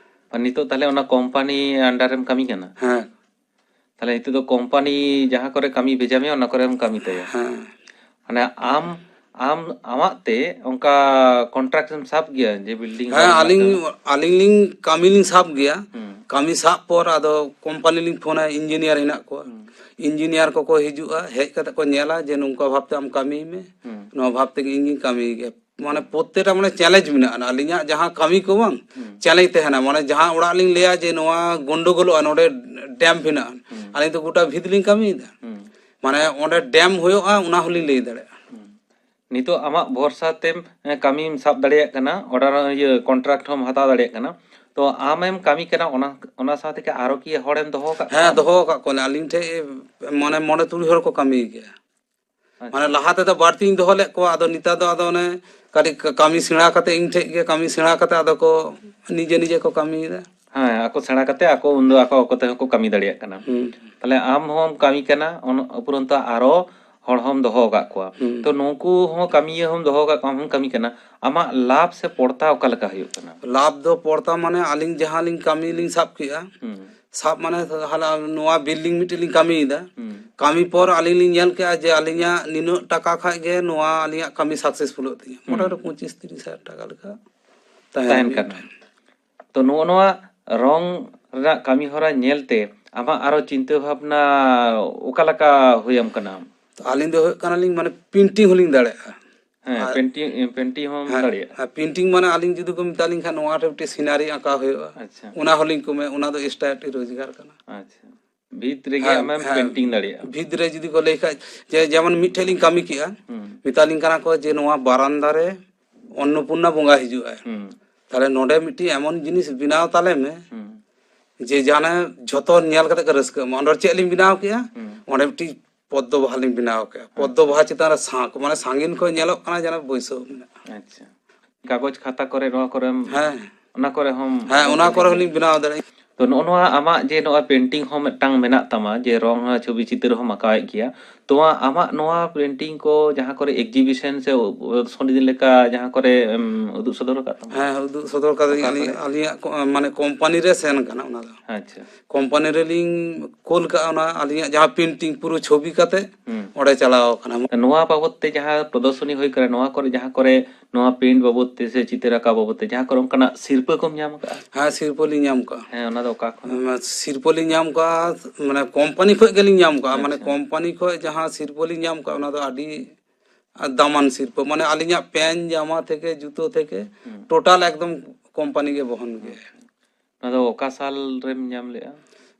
ᱟᱨ ᱱᱤᱛᱚᱜ ᱛᱟᱦᱞᱮ ᱚᱱᱟ ᱠᱳᱢᱯᱟᱱᱤ under ᱨᱮᱢ ᱠᱟᱹᱢᱤ ᱠᱟᱱᱟ? ᱦᱮᱸ᱾ ᱛᱟᱦᱞᱮ ᱱᱤᱛᱚᱜ ᱫᱚ ᱠᱳᱢᱯᱟᱱᱤ ᱡᱟᱦᱟᱸ ᱠᱚᱨᱮ ᱠᱟᱹᱢᱤ ᱵᱷᱮᱡᱟ ᱢᱮᱭᱟ, ᱚᱱᱟ ᱠᱚᱨᱮᱢ ᱠᱟᱹᱢᱤ ᱛᱟᱭᱟ? ᱦᱮᱸ᱾ ᱢᱟᱱᱮ ᱟᱢ, ᱟᱢ, ᱟᱢᱟᱜ ᱛᱮ ᱚᱱᱠᱟ ᱠᱚᱱᱴᱨᱟᱠᱴ ᱮᱢ ᱥᱟᱵ ᱜᱮᱭᱟ ᱡᱮ ᱵᱤᱞᱰᱤᱝ ᱦᱮᱸ, ᱨᱟᱱ ᱟᱹᱞᱤᱧ ᱨᱮᱱᱟᱜ ᱟᱹᱞᱤᱧ ᱞᱤᱧ ᱠᱟᱹᱢᱤ ᱞᱤᱧ ᱥᱟᱵ ᱜᱮᱭᱟ᱾ ᱦᱩᱸ᱾ ᱠᱟᱹᱢᱤ ᱥᱟᱵ ᱯᱚᱨ ᱟᱫᱚ ᱠᱳᱢᱯᱟᱱᱤ ᱞᱤᱧ ᱯᱷᱳᱱᱟ, ᱤᱧᱡᱤᱱᱤᱭᱟᱨ ᱦᱮᱱᱟᱜ ᱠᱚᱣᱟ᱾ ᱦᱩᱸ᱾ ᱤᱧᱡᱤᱱᱤᱭᱟᱨ ᱠᱚᱠᱚ ᱦᱤᱡᱩᱜᱼᱟ, ᱦᱮᱡ ᱠᱟᱛᱮ ᱠᱚ ᱧᱮᱞᱟ ᱡᱮ ᱱᱚᱝᱠᱟ ᱵᱷᱟᱵᱛᱮ ᱟᱢ ᱠᱟᱹᱢᱤᱭ ᱢᱮ, ᱦᱩᱸ᱾ ᱱᱚᱣᱟ ᱵᱷᱟᱵ ᱛᱮᱜᱮ ᱤᱧ ᱜᱤᱧ ᱠᱟᱹᱢᱤ ᱜᱮᱭᱟ᱾ ᱢᱟᱱᱮ ᱯᱨᱚᱛᱛᱮᱠᱴᱟ ᱢᱟᱱᱮ ᱪᱮᱞᱮᱧᱡᱽ ᱢᱮᱱᱟᱜᱼᱟ, ᱟᱹᱞᱤᱧᱟᱜ ᱡᱟᱦᱟᱸ ᱠᱟᱹᱢᱤ ᱠᱚ ᱵᱟᱝ, ᱦᱩᱸ᱾ ᱪᱮᱞᱮᱧᱡᱽ ᱛᱟᱦᱮᱱᱟ᱾ ᱢᱟᱱᱮ ᱡᱟᱦᱟᱸ ᱚᱲᱟᱜ ᱞᱤᱧ ᱞᱟᱹᱭᱟ ᱡᱮ ᱱᱚᱣᱟ ᱜᱚᱱᱰᱚᱜᱳᱞᱚᱜᱼᱟ, ᱱᱚᱰᱮ ᱰᱮᱢᱯ ᱦᱮᱱᱟᱜᱼᱟ, ᱦᱩᱸ᱾ ᱟᱹᱞᱤᱧ ᱫᱚ ᱜᱚᱴᱟ ᱵᱷᱤᱛ ᱞᱤᱧ ᱠᱟᱹᱢᱤᱭᱮᱫᱟ᱾ ᱦᱩᱸ᱾ ᱢᱟᱱᱮ ᱚᱸᱰᱮ ᱰᱮᱢ ᱦᱩᱭᱩᱜᱼᱟ, ᱚᱱᱟ ᱦᱚᱸᱞᱤᱧ ᱞᱟᱹᱭ ᱫᱟᱲᱮᱭᱟᱜᱼᱟ᱾ ᱦᱩᱸ᱾ ᱱᱤᱛᱚᱜ ᱟᱢᱟᱜ ᱵᱷᱚᱨᱥᱟ ᱛᱮᱢ, ᱮ, ᱠᱟᱹᱢᱤᱢ ᱥᱟᱵ ᱫᱟᱲᱮᱭᱟᱜ ᱠᱟᱱᱟ, ᱚᱰᱟᱨ, ᱤᱭᱟᱹ, ᱠᱚᱱᱴᱨᱟᱠᱴ ᱦᱚᱸᱢ ᱦᱟᱛᱟᱣ ᱫᱟᱲᱮᱭᱟᱜ ᱠᱟᱱᱟ᱾ ᱛᱚ ᱟᱢᱮᱢ ᱠᱟᱹᱢᱤ ᱠᱟᱱᱟ, ᱚᱱᱟ, ᱚᱱᱟ ᱥᱟᱶ ᱛᱮᱜᱮ ᱟᱨᱚ ᱠᱤ ᱦᱚᱲᱮᱢ ᱫᱚᱦᱚ ᱟᱠᱟᱫ ᱠᱚᱣᱟ? ᱦᱮᱸ, ᱫᱚᱦᱚ ᱟᱠᱟᱫ ᱠᱚᱣᱟᱞᱮ ᱟᱹᱞᱤᱧ ᱴᱷᱮᱡ, ᱢᱟᱱᱮ ᱢᱚᱬᱮ ᱛᱩᱨᱩᱭ ᱦᱚᱲ ᱠᱚ ᱠᱟᱹᱢᱤ ᱜᱮᱭᱟ᱾ ᱟᱪᱪᱷᱟ᱾ ᱢᱟᱱᱮ ᱞᱟᱦᱟ ᱛᱮᱫᱚ ᱵᱟᱹᱲᱛᱤᱧ ᱫᱚᱦᱚ ᱞᱮᱫ ᱠᱚᱣᱟ, ᱟᱫᱚ ᱱᱮᱛᱟᱨ ᱫᱚ ᱟᱫᱚ ᱚᱱᱮ ᱠᱟᱹᱴᱤᱡ ᱠᱟᱹᱢᱤ ᱥᱮᱬᱟ ᱠᱟᱛᱮ, ᱤᱧ ᱴᱷᱮᱡ ᱜᱮ ᱠᱟᱹᱢᱤ ᱥᱮᱬᱟ ᱠᱟᱛᱮ ᱟᱫᱚ ᱠᱚ ᱱᱤᱡᱮ ᱱᱤᱡᱮ ᱠᱚ ᱠᱟᱹᱢᱤᱭᱮᱫᱟ᱾ ᱦᱮᱸ, ᱟᱠᱚ ᱥᱮᱬᱟ ᱠᱟᱛᱮ ᱟᱠᱚ ᱩᱱᱫᱚ ᱟᱠᱚ ᱟᱠᱚ ᱛᱮᱦᱚᱸ ᱠᱚ ᱠᱟᱹᱢᱤ ᱫᱟᱲᱮᱭᱟᱜ ᱠᱟᱱᱟ᱾ ᱦᱩᱸ᱾ ᱛᱟᱦᱞᱮ ᱟᱢ ᱦᱚᱸᱢ ᱠᱟᱹᱢᱤ ᱠᱟᱱᱟ, ᱚᱱ-, ᱩᱯᱨᱚᱱᱛᱚ ᱟᱨᱚ ᱦᱚᱲ ᱦᱚᱸᱢ ᱫᱚᱦᱚ ᱟᱠᱟᱫ ᱠᱚᱣᱟ᱾ ᱦᱩᱸ᱾ ᱛᱚ ᱱᱩᱠᱩ ᱦᱚᱸ ᱠᱟᱹᱢᱤᱭᱟᱹ ᱦᱚᱸᱢ ᱫᱚᱦᱚ ᱟᱠᱟᱫ ᱠᱚᱣᱟ, ᱟᱢ ᱦᱚᱸᱢ ᱠᱟᱹᱢᱤ ᱠᱟᱱᱟ, ᱟᱢᱟᱜ ᱞᱟᱵᱷ ᱥᱮ ᱯᱚᱲᱛᱟ ᱚᱠᱟ ᱞᱮᱠᱟ ᱦᱩᱭᱩᱜ ᱠᱟᱱᱟ? ᱞᱟᱵᱷ ᱫᱚ ᱯᱚᱲᱛᱟ ᱢᱟᱱᱮ ᱟᱹᱞᱤᱧ ᱡᱟᱦᱟᱸ ᱞᱤᱧ ᱠᱟᱹᱢᱤ ᱞᱤᱧ ᱥᱟᱵ ᱠᱮᱜᱼᱟ, ᱦᱩᱸ᱾ ᱥᱟᱵ ᱢᱟᱱᱮ ᱦᱟᱞᱟ ᱱᱚᱣᱟ ᱵᱤᱞᱰᱤᱝ ᱢᱤᱫᱴᱮᱡ ᱞᱤᱧ ᱠᱟᱹᱢᱤᱭᱮᱫᱟ᱾ ᱦᱩᱸ᱾ ᱠᱟᱹᱢᱤ ᱯᱚᱨ ᱟᱹᱞᱤᱧ ᱞᱤᱧ ᱧᱮᱞ ᱠᱮᱜᱼᱟ ᱡᱮ ᱟᱹᱞᱤᱧᱟᱜ ᱱᱤᱱᱟᱹᱜ ᱴᱟᱠᱟ ᱠᱷᱟᱡ ᱜᱮ ᱱᱚᱣᱟ ᱟᱹᱞᱤᱧᱟᱜ ᱠᱟᱹᱢᱤ ᱥᱟᱠᱥᱮᱥᱯᱷᱩᱞᱚᱜ ᱛᱤᱧᱟ᱾ ᱦᱩᱸ᱾ ᱢᱚᱴᱟᱢᱩᱴᱤ ᱯᱚᱸᱪᱤᱥ ᱛᱤᱨᱤᱥ ᱦᱟᱡᱟᱨ ᱴᱟᱠᱟ ᱞᱮᱠᱟ ᱛᱟᱦᱮᱱ ᱛᱟᱦᱮᱱ ᱠᱟᱱᱟ᱾ ᱛᱚ ᱱᱚᱜᱼᱚ ᱱᱚᱣᱟ ᱨᱚᱝ ᱨᱮᱱᱟᱜ ᱠᱟᱹᱢᱤ ᱦᱚᱨᱟ ᱧᱮᱞᱛᱮ ᱟᱢᱟᱜ ᱟᱨᱚ ᱪᱤᱱᱛᱟᱹ ᱵᱷᱟᱵᱽᱱᱟ ᱚᱠᱟ ᱞᱮᱠᱟ ᱦᱩᱭᱟᱢ ᱠᱟᱱᱟ? ᱛᱚ ᱟᱹᱞᱤᱧ ᱫᱚ ᱦᱩᱭᱩᱜ ᱠᱟᱱᱟᱞᱤᱧ ᱢᱟᱱᱮ ᱯᱮᱱᱴᱤᱝ ᱦᱚᱸᱞᱤᱧ ᱫᱟᱲᱮᱭᱟᱜᱼᱟ᱾ ᱦᱮᱸ, ᱟᱨ ᱯᱮᱱᱴᱤᱝ, ᱯᱮᱱᱴᱤᱝ ᱦᱚᱸᱢ ᱦᱮᱸ, ᱫᱟᱲᱮᱭᱟᱜᱼᱟ? ᱦᱮᱸ, ᱯᱮᱱᱴᱤᱝ ᱢᱟᱱᱮ ᱟᱹᱞᱤᱧ ᱡᱩᱫᱤ ᱠᱚ ᱢᱮᱛᱟ ᱞᱤᱧ ᱠᱷᱟᱱ ᱱᱚᱣᱟ ᱨᱮ ᱢᱤᱫᱴᱮᱡ ᱥᱤᱱᱟᱨᱤ ᱟᱸᱠᱟᱣ ᱦᱩᱭᱩᱜᱼᱟ, ᱟᱪᱪᱷᱟ᱾ ᱚᱱᱟ ᱦᱚᱸᱞᱤᱧ ᱠᱚᱢᱮ, ᱚᱱᱟ ᱫᱚ ᱮᱠᱥᱴᱨᱟ ᱢᱤᱫᱴᱮᱡ ᱨᱳᱡᱽᱜᱟᱨ ᱠᱟᱱᱟ᱾ ᱟᱪᱪᱷᱟ᱾ ᱵᱷᱤᱛ ᱨᱮᱜᱮ ᱦᱮᱸ, ᱟᱢᱮᱢ ᱦᱮᱸ, ᱯᱮᱱᱴᱤᱝ ᱫᱟᱲᱮᱭᱟᱜᱼᱟ᱾ ᱵᱷᱤᱛ ᱨᱮ ᱡᱩᱫᱤ ᱠᱚ ᱞᱟᱹᱭ ᱠᱷᱟᱡ ᱡᱮ, ᱡᱮᱢᱚᱱ ᱢᱤᱫᱴᱷᱮᱡ ᱞᱤᱧ ᱠᱟᱹᱢᱤ ᱠᱮᱜᱼᱟ, ᱦᱩᱸ᱾ ᱢᱮᱛᱟ ᱞᱤᱧ ᱠᱟᱱᱟ ᱠᱚ ᱡᱮ ᱱᱚᱣᱟ ᱵᱟᱨᱟᱱᱫᱟ ᱨᱮ ᱚᱱᱱᱚᱯᱩᱨᱱᱟ ᱵᱚᱸᱜᱟ ᱦᱤᱡᱩᱜᱼᱟᱭ, ᱦᱩᱸ᱾ ᱛᱟᱦᱞᱮ ᱱᱚᱰᱮ ᱢᱤᱫᱴᱤᱡ ᱮᱢᱚᱱ ᱡᱤᱱᱤᱥ ᱵᱮᱱᱟᱣ ᱛᱟᱞᱮ ᱢᱮ, ᱦᱩᱸ᱾ ᱡᱮ ᱡᱟᱱᱮ ᱡᱷᱚᱛᱚ ᱧᱮᱞ ᱠᱟᱛᱮ ᱠᱚ ᱨᱟᱹᱥᱠᱟᱹᱜ ᱢᱟ᱾ ᱚᱸᱰᱮ ᱪᱮᱫ ᱞᱤᱧ ᱵᱮᱱᱟᱣ ᱠᱮᱜᱼᱟ? ᱦᱩᱸ᱾ ᱚᱸᱰᱮ ᱢᱤᱫᱴᱤᱡ ᱯᱚᱫᱽᱫᱚ ᱵᱟᱦᱟ ᱞᱤᱧ ᱵᱮᱱᱟᱣ ᱠᱮᱜᱼᱟ᱾ ᱯᱚᱫᱽᱫᱚ ᱟᱪᱪᱷᱟ᱾ ᱵᱟᱦᱟ ᱪᱮᱛᱟᱱ ᱨᱮ ᱥᱟᱸᱠ, ᱢᱟᱱᱮ ᱥᱟᱺᱜᱤᱧ ᱠᱷᱚᱱ ᱧᱮᱞᱚᱜ ᱠᱟᱱᱟ ᱡᱮᱱᱚ ᱵᱟᱹᱭᱥᱟᱹᱣ ᱢᱮᱱᱟᱜᱼᱟ᱾ ᱟᱪᱪᱷᱟ᱾ ᱠᱟᱜᱚᱡᱽ ᱠᱷᱟᱛᱟ ᱠᱚᱨᱮ, ᱱᱚᱣᱟ ᱠᱚᱨᱮᱢ, ᱦᱮᱸ᱾ ᱚᱱᱟ ᱠᱚᱨᱮ ᱦᱚᱸᱢ ᱦᱮᱸ, ᱚᱱᱟ ᱠᱚᱨᱮ ᱦᱚᱸᱞᱤᱧ ᱵᱮᱱᱟᱣ ᱫᱟᱲᱮᱭᱟᱜᱼᱟ᱾ ᱛᱚ ᱱᱚᱜᱼᱚ ᱱᱚᱣᱟ ᱟᱢᱟᱜ ᱡᱮ ᱱᱚᱜᱼᱚᱭ ᱯᱮᱱᱴᱤᱝ ᱦᱚᱸ ᱢᱤᱫᱴᱟᱝ ᱢᱮᱱᱟᱜ ᱛᱟᱢᱟ, ᱡᱮ ᱨᱚᱝ ᱦᱚᱸ ᱪᱷᱚᱵᱤ ᱪᱤᱛᱟᱹᱨ ᱦᱚᱸᱢ ᱟᱸᱠᱟᱣᱮᱫ ᱜᱮᱭᱟ, ᱛᱚ ᱟᱢᱟᱜ ᱱᱚᱣᱟ ᱯᱮᱱᱴᱤᱝ ᱠᱚ ᱡᱟᱦᱟᱸ ᱠᱚᱨᱮ ᱮᱠᱡᱤᱵᱤᱥᱚᱱ ᱥᱮ ᱯᱨᱚᱫᱚᱨᱥᱚᱱᱤ ᱞᱮᱠᱟ ᱡᱟᱦᱟᱸ ᱠᱚᱨᱮ ᱮᱢ ᱩᱫᱩᱜ ᱥᱚᱫᱚᱨ ᱟᱠᱟᱫ ᱛᱟᱢᱟ? ᱦᱮᱸ, ᱩᱫᱩᱜ ᱥᱚᱫᱚᱨ ᱠᱟᱫᱟᱞᱤᱧ᱾ ᱚᱠᱟ ᱟᱹᱞᱤᱧ, ᱠᱚᱨᱮ? ᱟᱹᱞᱤᱧᱟᱜ ᱠᱚ-, ᱢᱟᱱᱮ ᱠᱳᱢᱯᱟᱱᱤ ᱨᱮ ᱥᱮᱱ ᱠᱟᱱᱟ ᱚᱱᱟ ᱫᱚ᱾ ᱟᱪᱪᱷᱟ᱾ ᱠᱳᱢᱯᱟᱱᱤ ᱨᱮᱞᱤᱧ ᱠᱳᱞ ᱠᱟᱜᱼᱟ ᱚᱱᱟ ᱟᱹᱞᱤᱧᱟᱜ ᱡᱟᱦᱟᱸ ᱯᱮᱱᱴᱤᱝ ᱯᱩᱨᱟᱹ ᱪᱷᱚᱵᱤ ᱠᱟᱛᱮ ᱦᱩᱸ᱾ ᱚᱸᱰᱮ ᱪᱟᱞᱟᱣ ᱠᱟᱱᱟ᱾ ᱱᱚᱣᱟ ᱵᱟᱵᱚᱛ ᱛᱮ ᱡᱟᱦᱟᱸ ᱯᱨᱚᱫᱚᱨᱥᱚᱱᱤ ᱦᱩᱭ ᱠᱟᱱᱟ, ᱱᱚᱣᱟ ᱠᱚᱨᱮ ᱡᱟᱦᱟᱸ ᱠᱚᱨᱮ ᱱᱚᱣᱟ ᱯᱮᱱᱴ ᱵᱟᱵᱚᱛ ᱛᱮ ᱥᱮ ᱪᱤᱛᱟᱹᱨ ᱟᱸᱠᱟᱣ ᱵᱟᱵᱚᱛ ᱛᱮ ᱡᱟᱦᱟᱸ ᱠᱚᱨᱮ ᱚᱱᱠᱟᱱᱟᱜ ᱥᱤᱨᱯᱟᱹ ᱠᱚᱢ ᱧᱟᱢ ᱟᱠᱟᱫᱼᱟ? ᱦᱮᱸ, ᱥᱤᱨᱯᱟᱹ ᱞᱤᱧ ᱧᱟᱢ ᱠᱟᱜᱼᱟ᱾ ᱦᱮᱸ, ᱚᱱᱟ ᱫᱚ ᱚᱠᱟ ᱠᱷᱚᱱ? ᱚᱱᱟ ᱥᱤᱨᱯᱟᱹ ᱞᱤᱧ ᱧᱟᱢ ᱠᱟᱜᱼᱟ, ᱢᱟᱱᱮ ᱠᱳᱢᱯᱟᱱᱤ ᱠᱷᱚᱡ ᱜᱮᱞᱤᱧ ᱧᱟᱢ ᱠᱟᱜᱼᱟ᱾ ᱢᱟᱱᱮ ᱟᱪᱪᱷᱟ᱾ ᱠᱳᱢᱯᱟᱱᱤ ᱠᱷᱚᱡ ᱡᱟᱦᱟᱸ ᱥᱤᱨᱯᱟᱹ ᱞᱤᱧ ᱧᱟᱢ ᱠᱟᱜᱼᱟ, ᱚᱱᱟ ᱫᱚ ᱟᱹᱰᱤ ᱫᱟᱢᱟᱱ ᱥᱤᱨᱯᱟᱹ᱾ ᱢᱟᱱᱮ ᱟᱹᱞᱤᱧᱟᱜ ᱯᱮᱱ, ᱡᱟᱢᱟ ᱛᱷᱮᱠᱮ, ᱡᱩᱛᱟᱹ ᱛᱷᱮᱠᱮ, ᱦᱩᱸ᱾ ᱴᱳᱴᱟᱞ ᱮᱠᱫᱚᱢ ᱠᱳᱢᱯᱟᱱᱤ ᱜᱮ ᱵᱚᱦᱚᱱ ᱜᱮᱭᱟ᱾ ᱟᱪᱪᱷᱟ᱾ ᱱᱚᱣᱟ ᱫᱚ ᱚᱠᱟ ᱥᱟᱞ ᱨᱮᱢ ᱧᱟᱢ ᱞᱮᱜᱼᱟ?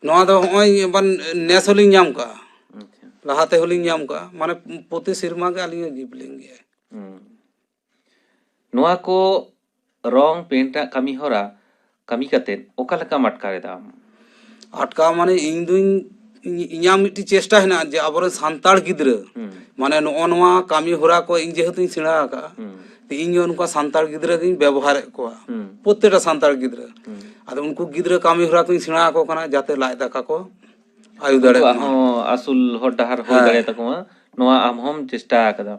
ᱱᱚᱣᱟ ᱫᱚ ᱦᱚᱸᱜᱼᱚᱭ ᱮᱵᱟᱨ ᱱᱮᱥ ᱦᱚᱸᱞᱤᱧ ᱧᱟᱢ ᱠᱟᱜᱼᱟ᱾ ᱟᱪᱪᱷᱟ᱾ ᱞᱟᱦᱟ ᱛᱮᱦᱚᱸᱞᱤᱧ ᱧᱟᱢ ᱠᱟᱜᱼᱟ᱾ ᱢᱟᱱᱮ ᱯᱨᱚᱛᱤ ᱥᱮᱨᱢᱟ ᱜᱮ ᱟᱹᱞᱤᱧ ᱮ ᱜᱤᱯᱷᱴ ᱞᱤᱧ ᱜᱮᱭᱟ᱾ ᱦᱩᱸ᱾ ᱱᱚᱣᱟ ᱠᱚ ᱨᱚᱝ ᱯᱮᱱᱴ ᱟᱜ ᱠᱟᱹᱢᱤ ᱦᱚᱨᱟ ᱠᱟᱹᱢᱤ ᱠᱟᱛᱮᱫ ᱚᱠᱟ ᱞᱮᱠᱟᱢ ᱟᱴᱠᱟᱨ ᱮᱫᱟ ᱟᱢ? ᱟᱴᱠᱟᱣ ᱢᱟᱱᱮ ᱤᱧ ᱫᱩᱧ, ᱤᱧ-, ᱤᱧᱟᱹᱜ ᱢᱤᱫᱴᱤᱡ ᱪᱮᱥᱴᱟ ᱦᱮᱱᱟᱜᱼᱟ ᱡᱮ ᱟᱵᱚᱨᱮᱱ ᱥᱟᱱᱛᱟᱲ ᱜᱤᱫᱽᱨᱟᱹ, ᱦᱩᱸ᱾ ᱢᱟᱱᱮ ᱱᱚᱜᱼᱚ ᱱᱚᱣᱟ ᱠᱟᱹᱢᱤ ᱦᱚᱨᱟ ᱠᱚ ᱤᱧ ᱡᱮᱦᱮᱛᱩᱧ ᱥᱮᱬᱟ ᱟᱠᱟᱫᱼᱟ, ᱦᱩᱸ᱾ ᱛᱚ ᱤᱧ ᱦᱚᱸ ᱱᱚᱝᱠᱟ ᱥᱟᱱᱛᱟᱲ ᱜᱤᱫᱽᱨᱟᱹ ᱜᱤᱧ ᱵᱮᱵᱚᱦᱟᱨᱮᱫ ᱠᱚᱣᱟ᱾ ᱦᱩᱸ᱾ ᱯᱨᱚᱛᱛᱮᱠᱴᱟ ᱥᱟᱱᱛᱟᱲ ᱜᱤᱫᱽᱨᱟᱹ᱾ ᱦᱩᱸ᱾ ᱟᱫᱚ ᱩᱱᱠᱩ ᱜᱤᱫᱽᱨᱟᱹ ᱠᱟᱹᱢᱤ ᱦᱚᱨᱟ ᱠᱚᱧ ᱥᱮᱬᱟ ᱟᱠᱚ ᱠᱟᱱᱟ ᱡᱟᱛᱮ ᱞᱟᱡ ᱫᱟᱠᱟ ᱠᱚ ᱟᱭᱩ ᱫᱟᱲᱮᱭᱟᱜ ᱩᱱᱠᱩᱣᱟᱜ ᱢᱟ᱾ ᱦᱚᱸ ᱟᱹᱥᱩᱞ ᱦᱚᱨ ᱰᱟᱦᱟᱨ ᱦᱩᱭ ᱦᱮᱸ᱾ ᱫᱟᱲᱮᱭᱟᱜ ᱛᱟᱠᱚ ᱢᱟ, ᱱᱚᱣᱟ ᱟᱢ ᱦᱚᱸᱢ ᱪᱮᱥᱴᱟ ᱟᱠᱟᱫᱟ᱾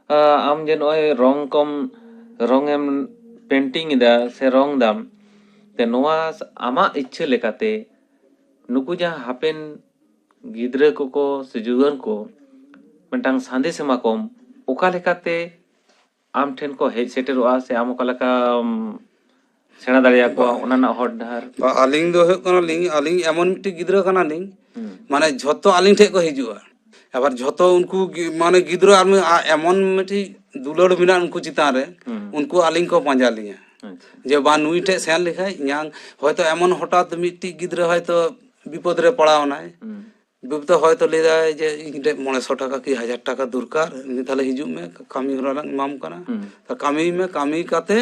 ᱟ, ᱟᱢ ᱡᱮ ᱱᱚᱜᱼᱚᱭ ᱨᱚᱝ ᱠᱚᱢ, ᱨᱚᱝ ᱮᱢ ᱯᱮᱱᱴᱤᱝ ᱮᱫᱟ ᱥᱮ ᱨᱚᱝ ᱫᱟᱢ, ᱛᱮ ᱱᱚᱣᱟ ᱟᱢᱟᱜ ᱤᱪᱪᱷᱟᱹ ᱞᱮᱠᱟᱛᱮ ᱱᱩᱠᱩ ᱡᱟᱦᱟᱸ ᱦᱟᱯᱮᱱ ᱜᱤᱫᱽᱨᱟᱹ ᱠᱚᱠᱚ ᱥᱮ ᱡᱩᱣᱟᱹᱱ ᱠᱚ ᱢᱤᱫᱴᱟᱝ ᱥᱟᱸᱫᱮᱥ ᱮᱢᱟ ᱠᱚᱢ, ᱚᱠᱟ ᱞᱮᱠᱟᱛᱮ ᱟᱢ ᱴᱷᱮᱱ ᱠᱚ ᱦᱮᱡ ᱥᱮᱴᱮᱨᱚᱜᱼᱟ ᱥᱮ ᱟᱢ ᱚᱠᱟ ᱞᱮᱠᱟᱢ ᱥᱮᱬᱟ ᱫᱟᱲᱮᱭᱟᱠᱚᱣᱟ, ᱵᱟ-, ᱚᱱᱟ ᱨᱮᱱᱟᱜ ᱦᱚᱨ ᱰᱟᱦᱟᱨ? ᱵᱟ, ᱟᱹᱞᱤᱧ ᱫᱚ ᱦᱩᱭᱩᱜ ᱠᱟᱱᱟᱞᱤᱧ, ᱟᱹᱞᱤᱧ ᱮᱢᱚᱱ ᱢᱤᱫᱴᱤᱡ ᱜᱤᱫᱽᱨᱟᱹ ᱠᱟᱱᱟᱞᱤᱧ, ᱦᱩᱸ᱾ ᱢᱟᱱᱮ ᱡᱷᱚᱛᱚ ᱟᱹᱞᱤᱧ ᱴᱷᱮᱡ ᱠᱚ ᱦᱤᱡᱩᱜᱼᱟ᱾ ᱟᱵᱟᱨ ᱡᱷᱚᱛᱚ ᱩᱱᱠᱩ ᱜᱤ-, ᱢᱟᱱᱮ ᱜᱤᱫᱽᱨᱟᱹ ᱟᱨ ᱢᱤᱫ, ᱟ-, ᱮᱢᱚᱱ ᱢᱤᱫᱴᱤᱡ ᱫᱩᱞᱟᱹᱲ ᱢᱮᱱᱟᱜᱼᱟ ᱩᱱᱠᱩ ᱪᱮᱛᱟᱱ ᱨᱮ, ᱦᱩᱸ᱾ ᱩᱱᱠᱩ ᱟᱹᱞᱤᱧ ᱠᱚ ᱯᱟᱸᱡᱟ ᱞᱤᱧᱟ᱾ ᱟᱪᱪᱷᱟ᱾ ᱡᱮ ᱵᱟᱝ, ᱱᱩᱭ ᱴᱷᱮᱡ ᱥᱮᱱ ᱞᱮᱠᱷᱟᱡ ᱤᱧᱟᱝ ᱦᱚᱭᱛᱳ ᱮᱢᱚᱱ ᱦᱚᱴᱟᱛ ᱢᱤᱫᱴᱤᱡ ᱜᱤᱫᱽᱨᱟᱹ ᱦᱚᱭᱛᱳ ᱵᱤᱯᱚᱫ ᱨᱮ ᱯᱟᱲᱟᱣ ᱮᱱᱟᱭ, ᱦᱩᱸ᱾ ᱵᱤᱯᱚᱫ ᱦᱚᱭᱛᱳ ᱞᱟᱹᱭ ᱫᱟᱭ ᱡᱮ ᱤᱧ ᱴᱷᱮᱡ ᱢᱚᱬᱮ ᱥᱚ ᱴᱟᱠᱟ ᱠᱤ ᱦᱟᱡᱟᱨ ᱴᱟᱠᱟ ᱫᱚᱨᱠᱟᱨ, ᱩᱱᱤ ᱛᱟᱦᱞᱮ ᱦᱤᱡᱩᱜ ᱢᱮ, ᱠᱟᱹᱢᱤ ᱦᱚᱨᱟ ᱞᱟᱝ ᱮᱢᱟᱢ ᱠᱟᱱᱟ, ᱦᱩᱸ᱾ ᱛᱟ ᱠᱟᱹᱢᱤ ᱢᱮ, ᱠᱟᱹᱢᱤ ᱠᱟᱛᱮ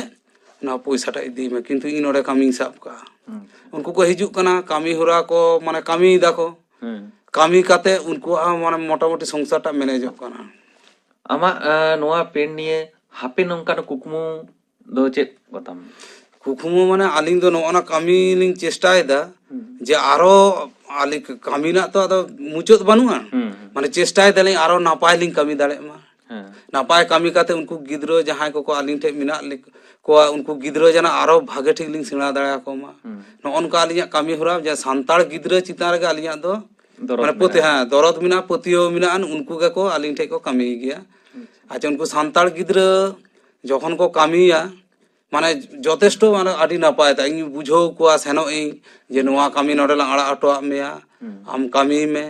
ᱚᱱᱟ ᱯᱚᱭᱥᱟᱴᱟᱜ ᱤᱫᱤ ᱢᱮ, ᱠᱤᱱᱛᱩ ᱤᱧ ᱱᱚᱰᱮ ᱠᱟᱹᱢᱤᱧ ᱥᱟᱵ ᱠᱟᱜᱼᱟ᱾ ᱦᱩᱸ᱾ ᱩᱱᱠᱩ ᱠᱚ ᱦᱤᱡᱩᱜ ᱠᱟᱱᱟ, ᱠᱟᱹᱢᱤ ᱦᱚᱨᱟ ᱠᱚ, ᱢᱟᱱᱮ, ᱠᱟᱹᱢᱤᱭ ᱫᱟᱠᱚ᱾ ᱦᱩᱸ᱾ ᱠᱟᱹᱢᱤ ᱠᱟᱛᱮ ᱩᱱᱠᱩᱣᱟᱜ ᱦᱚᱸ, ᱢᱟᱱᱮ, ᱢᱚᱴᱟᱢᱩᱴᱤ ᱥᱚᱝᱥᱟᱨ ᱴᱟᱜ ᱢᱮᱱᱮᱡᱚᱜ ᱠᱟᱱᱟ᱾ ᱟᱢᱟᱜ, ᱮ, ᱱᱚᱣᱟ ᱯᱮᱱ ᱱᱤᱭᱮ ᱦᱟᱯᱮ ᱱᱚᱝᱠᱟᱱ ᱠᱩᱠᱢᱩ ᱫᱚ ᱪᱮᱫ ᱠᱚᱛᱟᱢ? ᱠᱩᱠᱢᱩ, ᱢᱟᱱᱮ, ᱟᱹᱞᱤᱧ ᱫᱚ ᱱᱚᱜᱼᱚ ᱱᱟ ᱠᱟᱹᱢᱤ ᱞᱤᱧ ᱪᱮᱥᱴᱟᱭᱮᱫᱟ ᱦᱩᱸ᱾ ᱡᱮ ᱟᱨᱚ ᱟᱞᱮ ᱠᱟᱹᱢᱤ ᱨᱮᱱᱟᱜ ᱛᱚ ᱟᱫᱚ ᱢᱩᱪᱟᱹᱫ ᱵᱟᱹᱱᱩᱜᱼᱟ᱾ ᱦᱩᱸ, ᱦᱩᱸ᱾ ᱢᱟᱱᱮ, ᱪᱮᱥᱴᱟᱭ ᱫᱟᱞᱤᱧ ᱟᱨᱚ ᱱᱟᱯᱟᱭ ᱞᱤᱧ ᱠᱟᱹᱢᱤ ᱫᱟᱲᱮᱭᱟᱜ ᱢᱟ᱾ ᱦᱮᱸ᱾ ᱱᱟᱯᱟᱭ ᱠᱟᱹᱢᱤ ᱠᱟᱛᱮ ᱩᱱᱠᱩ ᱜᱤᱫᱽᱨᱟᱹ ᱡᱟᱦᱟᱸᱭ ᱠᱚᱠᱚ ᱟᱹᱞᱤᱧ ᱴᱷᱮᱡ ᱢᱮᱱᱟᱜ ᱞᱮ-, ᱠᱚᱣᱟ, ᱩᱱᱠᱩ ᱜᱤᱫᱽᱨᱟᱹ ᱡᱮᱱᱚ ᱟᱨᱚ ᱵᱷᱟᱜᱮ ᱴᱷᱤᱠ ᱞᱤᱧ ᱥᱮᱬᱟ ᱫᱟᱲᱮᱭᱟᱠᱚ ᱢᱟ᱾ ᱦᱩᱸ᱾ ᱱᱚᱜᱼᱚ ᱱᱚᱝᱠᱟ ᱟᱹᱞᱤᱧᱟᱜ ᱠᱟᱹᱢᱤ ᱦᱚᱨᱟ, ᱡᱮ ᱥᱟᱱᱛᱟᱲ ᱜᱤᱫᱽᱨᱟᱹ ᱪᱮᱛᱟᱱ ᱨᱮᱜᱮ ᱟᱹᱞᱤᱧᱟᱜ ᱫᱚ ᱫᱚᱨᱚᱫ ᱢᱟᱱᱮ ᱯᱟᱹᱛᱭᱟᱹ-, ᱢᱮᱱᱟᱜᱼᱟ᱾ ᱦᱮᱸ, ᱫᱚᱨᱚᱫ ᱢᱮᱱᱟᱜᱼᱟ, ᱯᱟᱹᱛᱭᱟᱹᱣ ᱢᱮᱱᱟᱜᱼᱟ, ᱩᱱᱠᱩ ᱜᱮᱠᱚ ᱟᱹᱞᱤᱧ ᱴᱷᱮᱡ ᱠᱚ ᱠᱟᱹᱢᱤ ᱜᱮᱭᱟ᱾ ᱟᱪᱪᱷᱟ᱾ ᱟᱪᱪᱷᱟ, ᱩᱱᱠᱩ ᱥᱟᱱᱛᱟᱲ ᱜᱤᱫᱽᱨᱟᱹ ᱡᱚᱠᱷᱚᱱ ᱠᱚ ᱠᱟᱹᱢᱤᱭᱟ, ᱢᱟᱱᱮ ᱡᱚᱛᱷᱮᱥᱴᱚ, ᱢᱟᱱᱮ ᱟᱹᱰᱤ ᱱᱟᱯᱟᱭ ᱛᱟᱭ᱾ ᱤᱧ ᱵᱩᱡᱷᱟᱹᱣ ᱠᱚᱣᱟ, ᱥᱮᱱᱚᱜ ᱤᱧ ᱡᱮ ᱱᱚᱣᱟ ᱠᱟᱹᱢᱤ ᱱᱚᱰᱮ ᱞᱟᱝ ᱟᱲᱟᱜ ᱦᱚᱴᱚᱣᱟᱜ ᱢᱮᱭᱟ, ᱦᱩᱸ᱾ ᱟᱢ ᱠᱟᱹᱢᱤᱭ ᱢᱮ,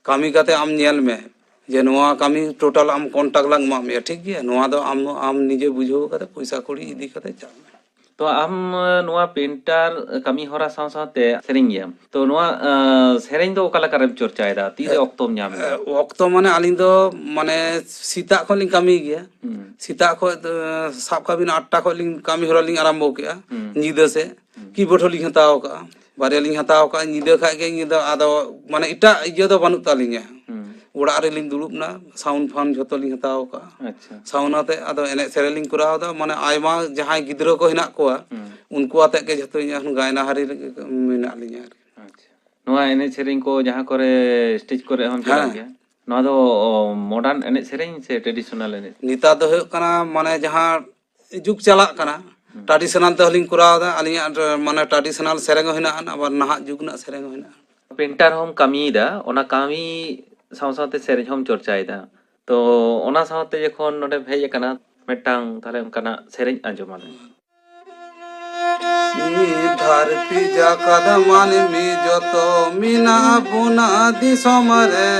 ᱠᱟᱹᱢᱤ ᱠᱟᱛᱮ ᱟᱢ ᱧᱮᱞ ᱢᱮ ᱡᱮ ᱱᱚᱣᱟ ᱠᱟᱹᱢᱤ ᱴᱳᱴᱟᱞ ᱟᱢ ᱠᱚᱱᱴᱟᱠ ᱞᱟᱝ ᱮᱢᱟᱜ ᱢᱮᱭᱟ, ᱴᱷᱤᱠ ᱜᱮᱭᱟ? ᱱᱚᱣᱟ ᱫᱚ ᱟᱢ, ᱟᱢ ᱱᱤᱡᱮ ᱵᱩᱡᱷᱟᱹᱣ ᱠᱟᱛᱮ ᱯᱚᱭᱥᱟ ᱠᱩᱲᱤ ᱤᱫᱤ ᱠᱟᱛᱮ ᱪᱟᱜ ᱢᱮ᱾ ᱛᱚ ᱟᱢ ᱱᱚᱣᱟ ᱯᱮᱱᱴᱟᱨ ᱠᱟᱹᱢᱤ ᱦᱚᱨᱟ ᱥᱟᱶ ᱥᱟᱶᱛᱮ ᱥᱮᱨᱮᱧ ᱜᱮᱭᱟᱢ, ᱛᱚ ᱱᱚᱣᱟ ᱥᱮᱨᱮᱧ ᱫᱚ ᱚᱠᱟ ᱞᱮᱠᱟ ᱨᱮᱢ ᱪᱚᱨᱪᱟᱭᱮᱫᱟ? ᱛᱤᱨᱮ ᱚᱠᱛᱚᱢ ᱧᱟᱢ ᱮᱫᱟ? ᱚᱠᱛᱚ ᱢᱟᱱᱮ ᱟᱹᱞᱤᱧ ᱫᱚ ᱢᱟᱱᱮ ᱥᱮᱛᱟᱜ ᱠᱷᱚᱱ ᱞᱤᱧ ᱠᱟᱹᱢᱤ ᱜᱮᱭᱟ᱾ ᱥᱮᱛᱟᱜ ᱠᱷᱚᱱ ᱥᱟᱵ ᱠᱟᱜ ᱵᱤᱱ ᱟᱴᱴᱟ ᱠᱷᱚᱱ ᱞᱤᱧ ᱠᱟᱹᱢᱤ ᱦᱚᱨᱟ ᱞᱤᱧ ᱟᱨᱟᱢᱵᱷᱚ ᱠᱮᱜᱼᱟ᱾ ᱧᱤᱫᱟᱹ ᱥᱮᱫ ᱠᱤᱵᱳᱨᱰ ᱦᱚᱸᱞᱤᱧ ᱦᱟᱛᱟᱣ ᱠᱟᱜᱼᱟ, ᱵᱟᱨᱭᱟ ᱞᱤᱧ ᱦᱟᱛᱟᱣ ᱠᱟᱜᱼᱟ᱾ ᱧᱤᱫᱟᱹ ᱠᱷᱟᱡ ᱜᱮ ᱧᱤᱫᱟᱹ ᱟᱫᱚ ᱢᱟᱱᱮ ᱮᱴᱟᱜ ᱤᱭᱟᱹ ᱫᱚ ᱵᱟᱹᱱᱩᱜ ᱛᱟᱹᱞᱤᱧᱟ᱾ ᱚᱲᱟᱜ ᱨᱮᱞᱤᱧ ᱫᱩᱲᱩᱵ ᱮᱱᱟ, ᱥᱟᱣᱩᱱᱰ ᱯᱷᱟᱣᱩᱱᱰ ᱡᱷᱚᱛᱚ ᱞᱤᱧ ᱦᱟᱛᱟᱣ ᱠᱟᱜᱼᱟ᱾ ᱟᱪᱪᱷᱟ᱾ ᱥᱟᱣᱩᱱᱰ ᱟᱛᱮ ᱟᱫᱚ ᱮᱱᱮᱡ ᱥᱮᱨᱮᱧ ᱞᱤᱧ ᱠᱚᱨᱟᱣ ᱮᱫᱟ᱾ ᱢᱟᱱᱮ ᱟᱭᱢᱟ ᱡᱟᱦᱟᱸᱭ ᱜᱤᱫᱽᱨᱟᱹ ᱠᱚ ᱦᱮᱱᱟᱜ ᱠᱚᱣᱟ, ᱩᱱᱠᱩ ᱟᱛᱮ ᱜᱮ ᱡᱷᱚᱛᱚ ᱤᱧ ᱮᱠᱷᱚᱱ ᱜᱟᱭᱱᱟᱦᱟᱨᱤ ᱨᱮᱜᱮ ᱢᱮᱱᱟᱜ ᱞᱤᱧᱟ ᱟᱨᱠᱤ᱾ ᱟᱪᱪᱷᱟ᱾ ᱱᱚᱣᱟ ᱮᱱᱮᱡ ᱥᱮᱨᱮᱧ ᱠᱚ ᱡᱟᱦᱟᱸ ᱠᱚᱨᱮ ᱥᱴᱮᱡᱽ ᱠᱚᱨᱮ ᱦᱚᱸᱢ ᱪᱟᱞᱟᱜ ᱜᱮᱭᱟ, ᱱᱚᱣᱟ ᱫᱚ ᱢᱚᱰᱟᱨᱱ ᱮᱱᱮᱡ ᱥᱮᱨᱮᱧ ᱥᱮ ᱴᱨᱮᱰᱤᱥᱚᱱᱟᱞ ᱮᱱᱮᱡ? ᱱᱮᱛᱟᱨ ᱫᱚ ᱦᱩᱭᱩᱜ ᱠᱟᱱᱟ ᱢᱟᱱᱮ ᱡᱟᱦᱟᱸ ᱡᱩᱜᱽ ᱪᱟᱞᱟᱜ ᱠᱟᱱᱟ, ᱴᱨᱟᱰᱤᱥᱚᱱᱟᱞ ᱛᱮᱦᱚᱸ ᱞᱤᱧ ᱠᱚᱨᱟᱣ ᱮᱫᱟ᱾ ᱟᱹᱞᱤᱧᱟᱜ ᱢᱟᱱᱮ ᱴᱨᱟᱰᱤᱥᱚᱱᱟᱞ ᱥᱮᱨᱮᱧ ᱦᱚᱸ ᱦᱮᱱᱟᱜᱼᱟ, ᱟᱵᱟᱨ ᱱᱟᱦᱟᱜ ᱡᱩᱜᱽ ᱨᱮᱱᱟᱜ ᱥᱮᱨᱮᱧ ᱦᱚᱸ ᱦᱮᱱᱟᱜᱼᱟ᱾ ᱯᱮᱱᱴᱟᱨ ᱦᱚᱸᱢ ᱠᱟᱹᱢᱤᱭᱮᱫᱟ, ᱚᱱᱟ ᱠᱟᱹᱢᱤ ᱥᱟᱶ ᱥᱟᱶᱛᱮ ᱥᱮᱨᱮᱧ ᱦᱚᱸᱢ ᱪᱚᱨᱪᱟᱭᱮᱫᱟ, ᱛᱚ ᱚᱱᱟ ᱥᱟᱶᱛᱮ ᱡᱚᱠᱷᱚᱱ ᱱᱚᱰᱮᱢ ᱦᱮᱡ ᱟᱠᱟᱱᱟ, ᱢᱤᱫᱴᱟᱝ ᱛᱟᱦᱞᱮ ᱚᱱᱠᱟᱱᱟᱜ ᱥᱮᱨᱮᱧ ᱟᱸᱡᱚᱢ ᱟᱞᱮ᱾ ᱫᱷᱟᱹᱨᱛᱤ ᱡᱟᱠᱟᱛ ᱢᱟᱹᱱᱢᱤ ᱡᱚᱛᱚ ᱢᱮᱱᱟᱜ ᱵᱚᱱᱟ ᱫᱤᱥᱚᱢ ᱨᱮ,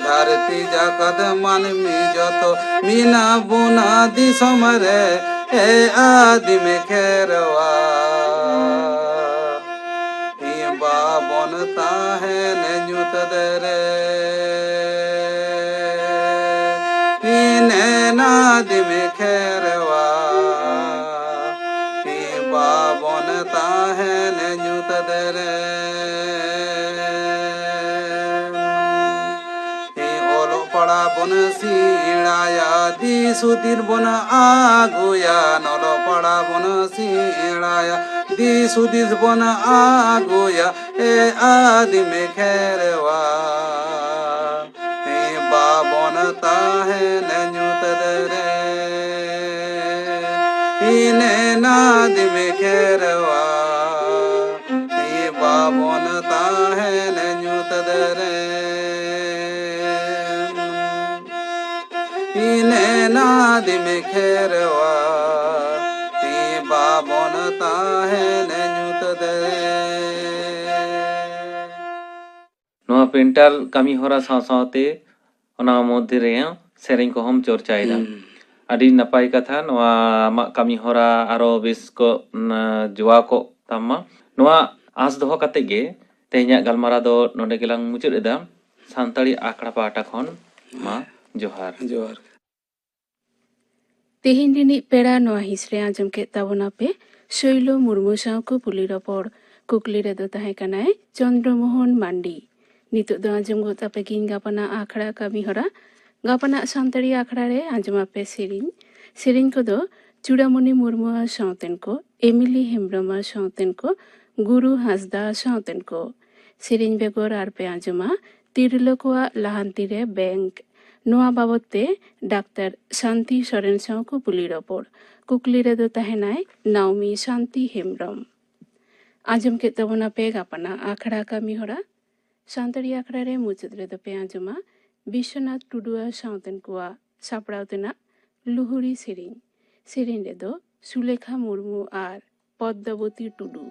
ᱫᱷᱟᱹᱨᱛᱤ ᱡᱟᱠᱟᱛ ᱢᱟᱹᱱᱢᱤ ᱡᱚᱛᱚ ᱢᱮᱱᱟᱜ ᱵᱚᱱᱟ ᱫᱤᱥᱚᱢ ᱨᱮ, ᱮ ᱟᱹᱫᱤᱢ ᱠᱷᱮᱨᱣᱟᱞ᱾ ᱵᱟᱵᱚᱱ ᱛᱟᱦᱮᱱ ᱧᱩᱛᱟᱹᱛ ᱨᱮ, ᱤᱱᱮᱱ ᱟᱹᱫᱤᱢ ᱠᱷᱮᱨᱣᱟᱞ᱾ ᱵᱟᱵᱚᱱ ᱛᱟᱦᱮᱱ ᱧᱩᱛᱟᱹᱛ ᱨᱮ᱾ ᱚᱞᱚᱜ ᱯᱟᱲᱦᱟᱣ ᱵᱚᱱ ᱥᱮᱬᱟᱭᱟ, ᱫᱤᱥ ᱦᱩᱫᱤᱥ ᱵᱚᱱ ᱟᱹᱜᱩᱭᱟ, ᱚᱞᱚᱜ ᱯᱟᱲᱦᱟᱣ ᱵᱚᱱ ᱥᱮᱬᱟᱭᱟ, ᱫᱤᱥ ᱦᱩᱫᱤᱥ ᱵᱚᱱ ᱟᱹᱜᱩᱭᱟ, ᱮ ᱟᱹᱫᱤᱢ ᱠᱷᱮᱨᱣᱟᱞ᱾ ᱵᱟᱵᱚᱱ ᱛᱟᱦᱮᱱ ᱧᱩᱛᱟᱹᱛ ᱨᱮ, ᱤᱱᱮᱱ ᱟᱹᱫᱤᱢ ᱠᱷᱮᱨᱣᱟᱞ᱾ ᱵᱟᱵᱚᱱ ᱛᱟᱦᱮᱱ ᱧᱩᱛᱟᱹᱛ ᱨᱮ, ᱤᱱᱮᱱ ᱟᱹᱫᱤᱢ ᱠᱷᱮᱨᱣᱟᱞ᱾ ᱵᱟᱵᱚᱱ ᱛᱟᱦᱮᱱ ᱧᱩᱛᱟᱹᱛ ᱨᱮ᱾ ᱱᱚᱣᱟ ᱯᱮᱱᱴᱟᱨ ᱠᱟᱹᱢᱤ ᱦᱚᱨᱟ ᱥᱟᱶ ᱥᱟᱶᱛᱮ ᱚᱱᱟ ᱢᱚᱫᱽᱫᱷᱮ ᱨᱮᱦᱚᱸ ᱥᱮᱨᱮᱧ ᱠᱚᱦᱚᱸᱢ ᱪᱚᱨᱪᱟᱭᱮᱫᱟ᱾ ᱦᱩᱸ᱾ ᱟᱹᱰᱤ ᱱᱟᱯᱟᱭ ᱠᱟᱛᱷᱟ᱾ ᱱᱚᱣᱟ ᱟᱢᱟᱜ ᱠᱟᱹᱢᱤ ᱦᱚᱨᱟ ᱟᱨᱚ ᱵᱮᱥ ᱠᱚ, ᱩᱸ, ᱡᱚᱣᱟ ᱠᱚᱜ ᱛᱟᱢ ᱢᱟ᱾ ᱱᱚᱣᱟ ᱟᱸᱥ ᱫᱚᱦᱚ ᱠᱟᱛᱮ ᱜᱮ ᱛᱮᱦᱮᱧᱟᱜ ᱜᱟᱞᱢᱟᱨᱟᱣ ᱫᱚ ᱱᱚᱰᱮ ᱜᱮᱞᱟᱝ ᱢᱩᱪᱟᱹᱫ ᱮᱫᱟ᱾ ᱥᱟᱱᱛᱟᱲᱤ ᱟᱠᱷᱲᱟ ᱯᱟᱦᱴᱟ ᱠᱷᱚᱱ ᱢᱟ ᱡᱚᱦᱟᱨ᱾ ᱡᱚᱦᱟᱨ᱾ ᱛᱮᱦᱮᱧ ᱨᱤᱱᱤᱡ ᱯᱮᱲᱟ ᱱᱚᱣᱟ ᱦᱤᱸᱥ ᱨᱮ ᱟᱸᱡᱚᱢ ᱠᱮᱫ ᱛᱟᱵᱚᱱᱟ ᱯᱮ ᱥᱳᱭᱞᱚ ᱢᱩᱨᱢᱩ ᱥᱟᱶ ᱠᱩᱠᱞᱤ ᱨᱚᱯᱚᱲ᱾ ᱠᱩᱠᱞᱤ ᱨᱮᱫᱚ ᱛᱟᱦᱮᱸ ᱠᱟᱱᱟᱭ ᱪᱚᱱᱫᱨᱚ ᱢᱳᱦᱚᱱ ᱢᱟᱱᱰᱤ᱾ ᱱᱤᱛᱚᱜ ᱫᱚ ᱟᱸᱡᱚᱢ ᱜᱚᱫ ᱛᱟᱯᱮ ᱜᱤᱧ ᱜᱟᱯᱟᱱᱟᱜ ᱟᱠᱷᱲᱟ ᱠᱟᱹᱢᱤ ᱦᱚᱨᱟ᱾ ᱜᱟᱯᱟᱱᱟᱜ ᱥᱟᱱᱛᱟᱲᱤ ᱟᱠᱷᱲᱟ ᱨᱮ ᱟᱸᱡᱚᱢ ᱟᱯᱮ ᱥᱮᱨᱮᱧ᱾ ᱥᱮᱨᱮᱧ ᱠᱚᱫᱚ ᱪᱩᱲᱟᱢᱚᱱᱤ ᱢᱩᱨᱢᱩ ᱟᱨ ᱥᱟᱶᱛᱮᱱ ᱠᱚ, ᱮᱢᱤᱞᱤ ᱦᱮᱢᱵᱨᱚᱢ ᱟᱨ ᱥᱟᱶᱛᱮᱱ ᱠᱚ, ᱜᱩᱨᱩ ᱦᱟᱸᱥᱫᱟ ᱟᱨ ᱥᱟᱶᱛᱮᱱ ᱠᱚ᱾ ᱥᱮᱨᱮᱧ ᱵᱮᱜᱚᱨ ᱟᱨ ᱯᱮ ᱟᱸᱡᱚᱢᱟ ᱛᱤᱨᱞᱟᱹ ᱠᱚᱣᱟᱜ ᱞᱟᱦᱟᱱᱛᱤ ᱨᱮ ᱵᱮᱝᱠ᱾ ᱱᱚᱣᱟ ᱵᱟᱵᱚᱛ ᱛᱮ ᱰᱟᱠᱛᱟᱨ ᱥᱟᱱᱛᱤ ᱥᱚᱨᱮᱱ ᱥᱟᱶ ᱠᱩᱯᱩᱞᱤ ᱨᱚᱯᱚᱲ᱾ ᱠᱩᱠᱞᱤ ᱨᱮᱫᱚ ᱛᱟᱦᱮᱱᱟᱭ ᱱᱟᱣᱢᱤ ᱥᱟᱱᱛᱤ ᱦᱮᱢᱵᱨᱚᱢ᱾ ᱟᱸᱡᱚᱢ ᱠᱮᱫ ᱛᱟᱵᱚᱱᱟ ᱯᱮ ᱜᱟᱯᱟᱱᱟᱜ ᱟᱠᱷᱲᱟ ᱠᱟᱹᱢᱤ ᱦᱚᱨᱟ᱾ ᱥᱟᱱᱛᱟᱲᱤ ᱟᱠᱷᱲᱟ ᱨᱮ ᱢᱩᱪᱟᱹᱫ ᱨᱮᱫᱚ ᱯᱮ ᱟᱸᱡᱚᱢᱟ ᱵᱤᱥᱥᱚᱱᱟᱛᱷ ᱴᱩᱰᱩ ᱟᱨ ᱥᱟᱶᱛᱮᱱ ᱠᱚᱣᱟᱜ ᱥᱟᱯᱲᱟᱣ ᱛᱮᱱᱟᱜ ᱞᱩᱦᱩᱨᱤ ᱥᱮᱨᱮᱧ᱾ ᱥᱮᱨᱮᱧ ᱨᱮᱫᱚ ᱥᱩᱞᱮᱠᱷᱟ ᱢᱩᱨᱢᱩ ᱟᱨ ᱯᱚᱫᱽᱫᱟᱵᱚᱛᱤ ᱴᱩᱰᱩ᱾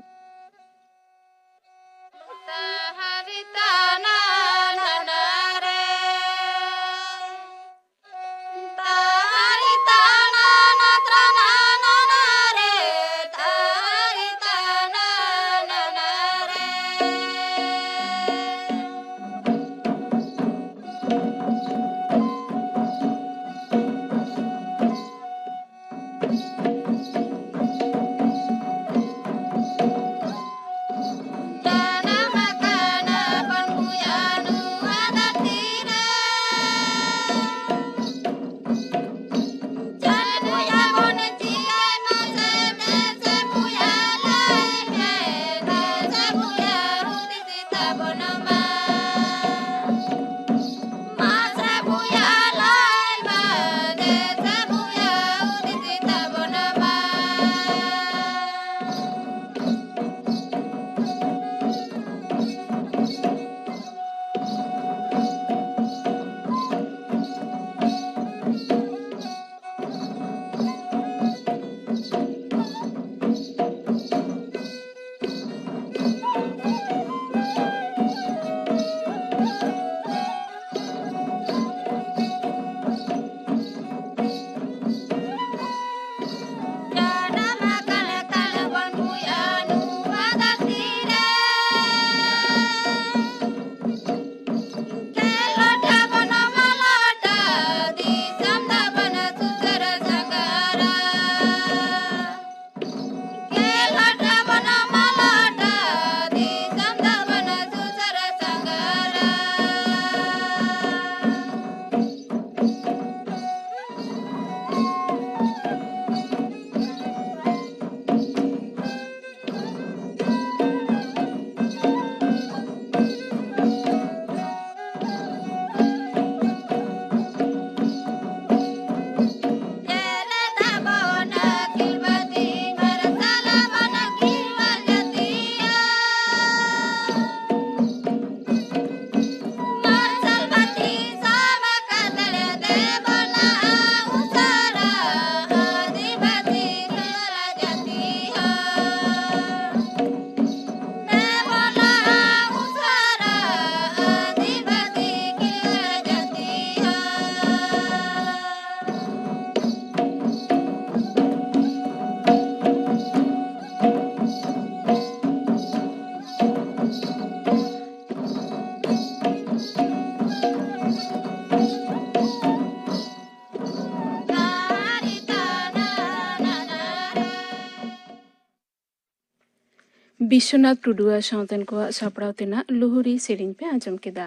ᱵᱤᱥᱥᱚᱱᱟᱛᱷ ᱴᱩᱰᱩᱣᱟᱜ ᱥᱟᱶᱛᱮᱱ ᱠᱚᱣᱟᱜ ᱥᱟᱯᱲᱟᱣ ᱛᱮᱱᱟᱜ ᱞᱩᱦᱩᱨᱤ ᱥᱮᱨᱮᱧ ᱯᱮ ᱟᱸᱡᱚᱢ ᱠᱮᱫᱟ᱾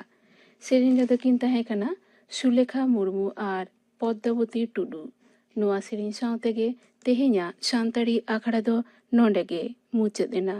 ᱥᱮᱨᱮᱧ ᱨᱮᱫᱚ ᱠᱤᱱ ᱛᱟᱦᱮᱸ ᱠᱟᱱᱟ ᱥᱩᱞᱮᱠᱷᱟ ᱢᱩᱨᱢᱩ ᱟᱨ ᱯᱚᱫᱽᱫᱟᱵᱚᱛᱤ ᱴᱩᱰᱩ᱾ ᱱᱚᱣᱟ ᱥᱮᱨᱮᱧ ᱥᱟᱶ ᱛᱮᱜᱮ ᱛᱮᱦᱮᱧᱟᱜ ᱥᱟᱱᱛᱟᱲᱤ ᱟᱠᱷᱲᱟ ᱫᱚ ᱱᱚᱰᱮ ᱜᱮ ᱢᱩᱪᱟᱹᱫ ᱮᱱᱟ᱾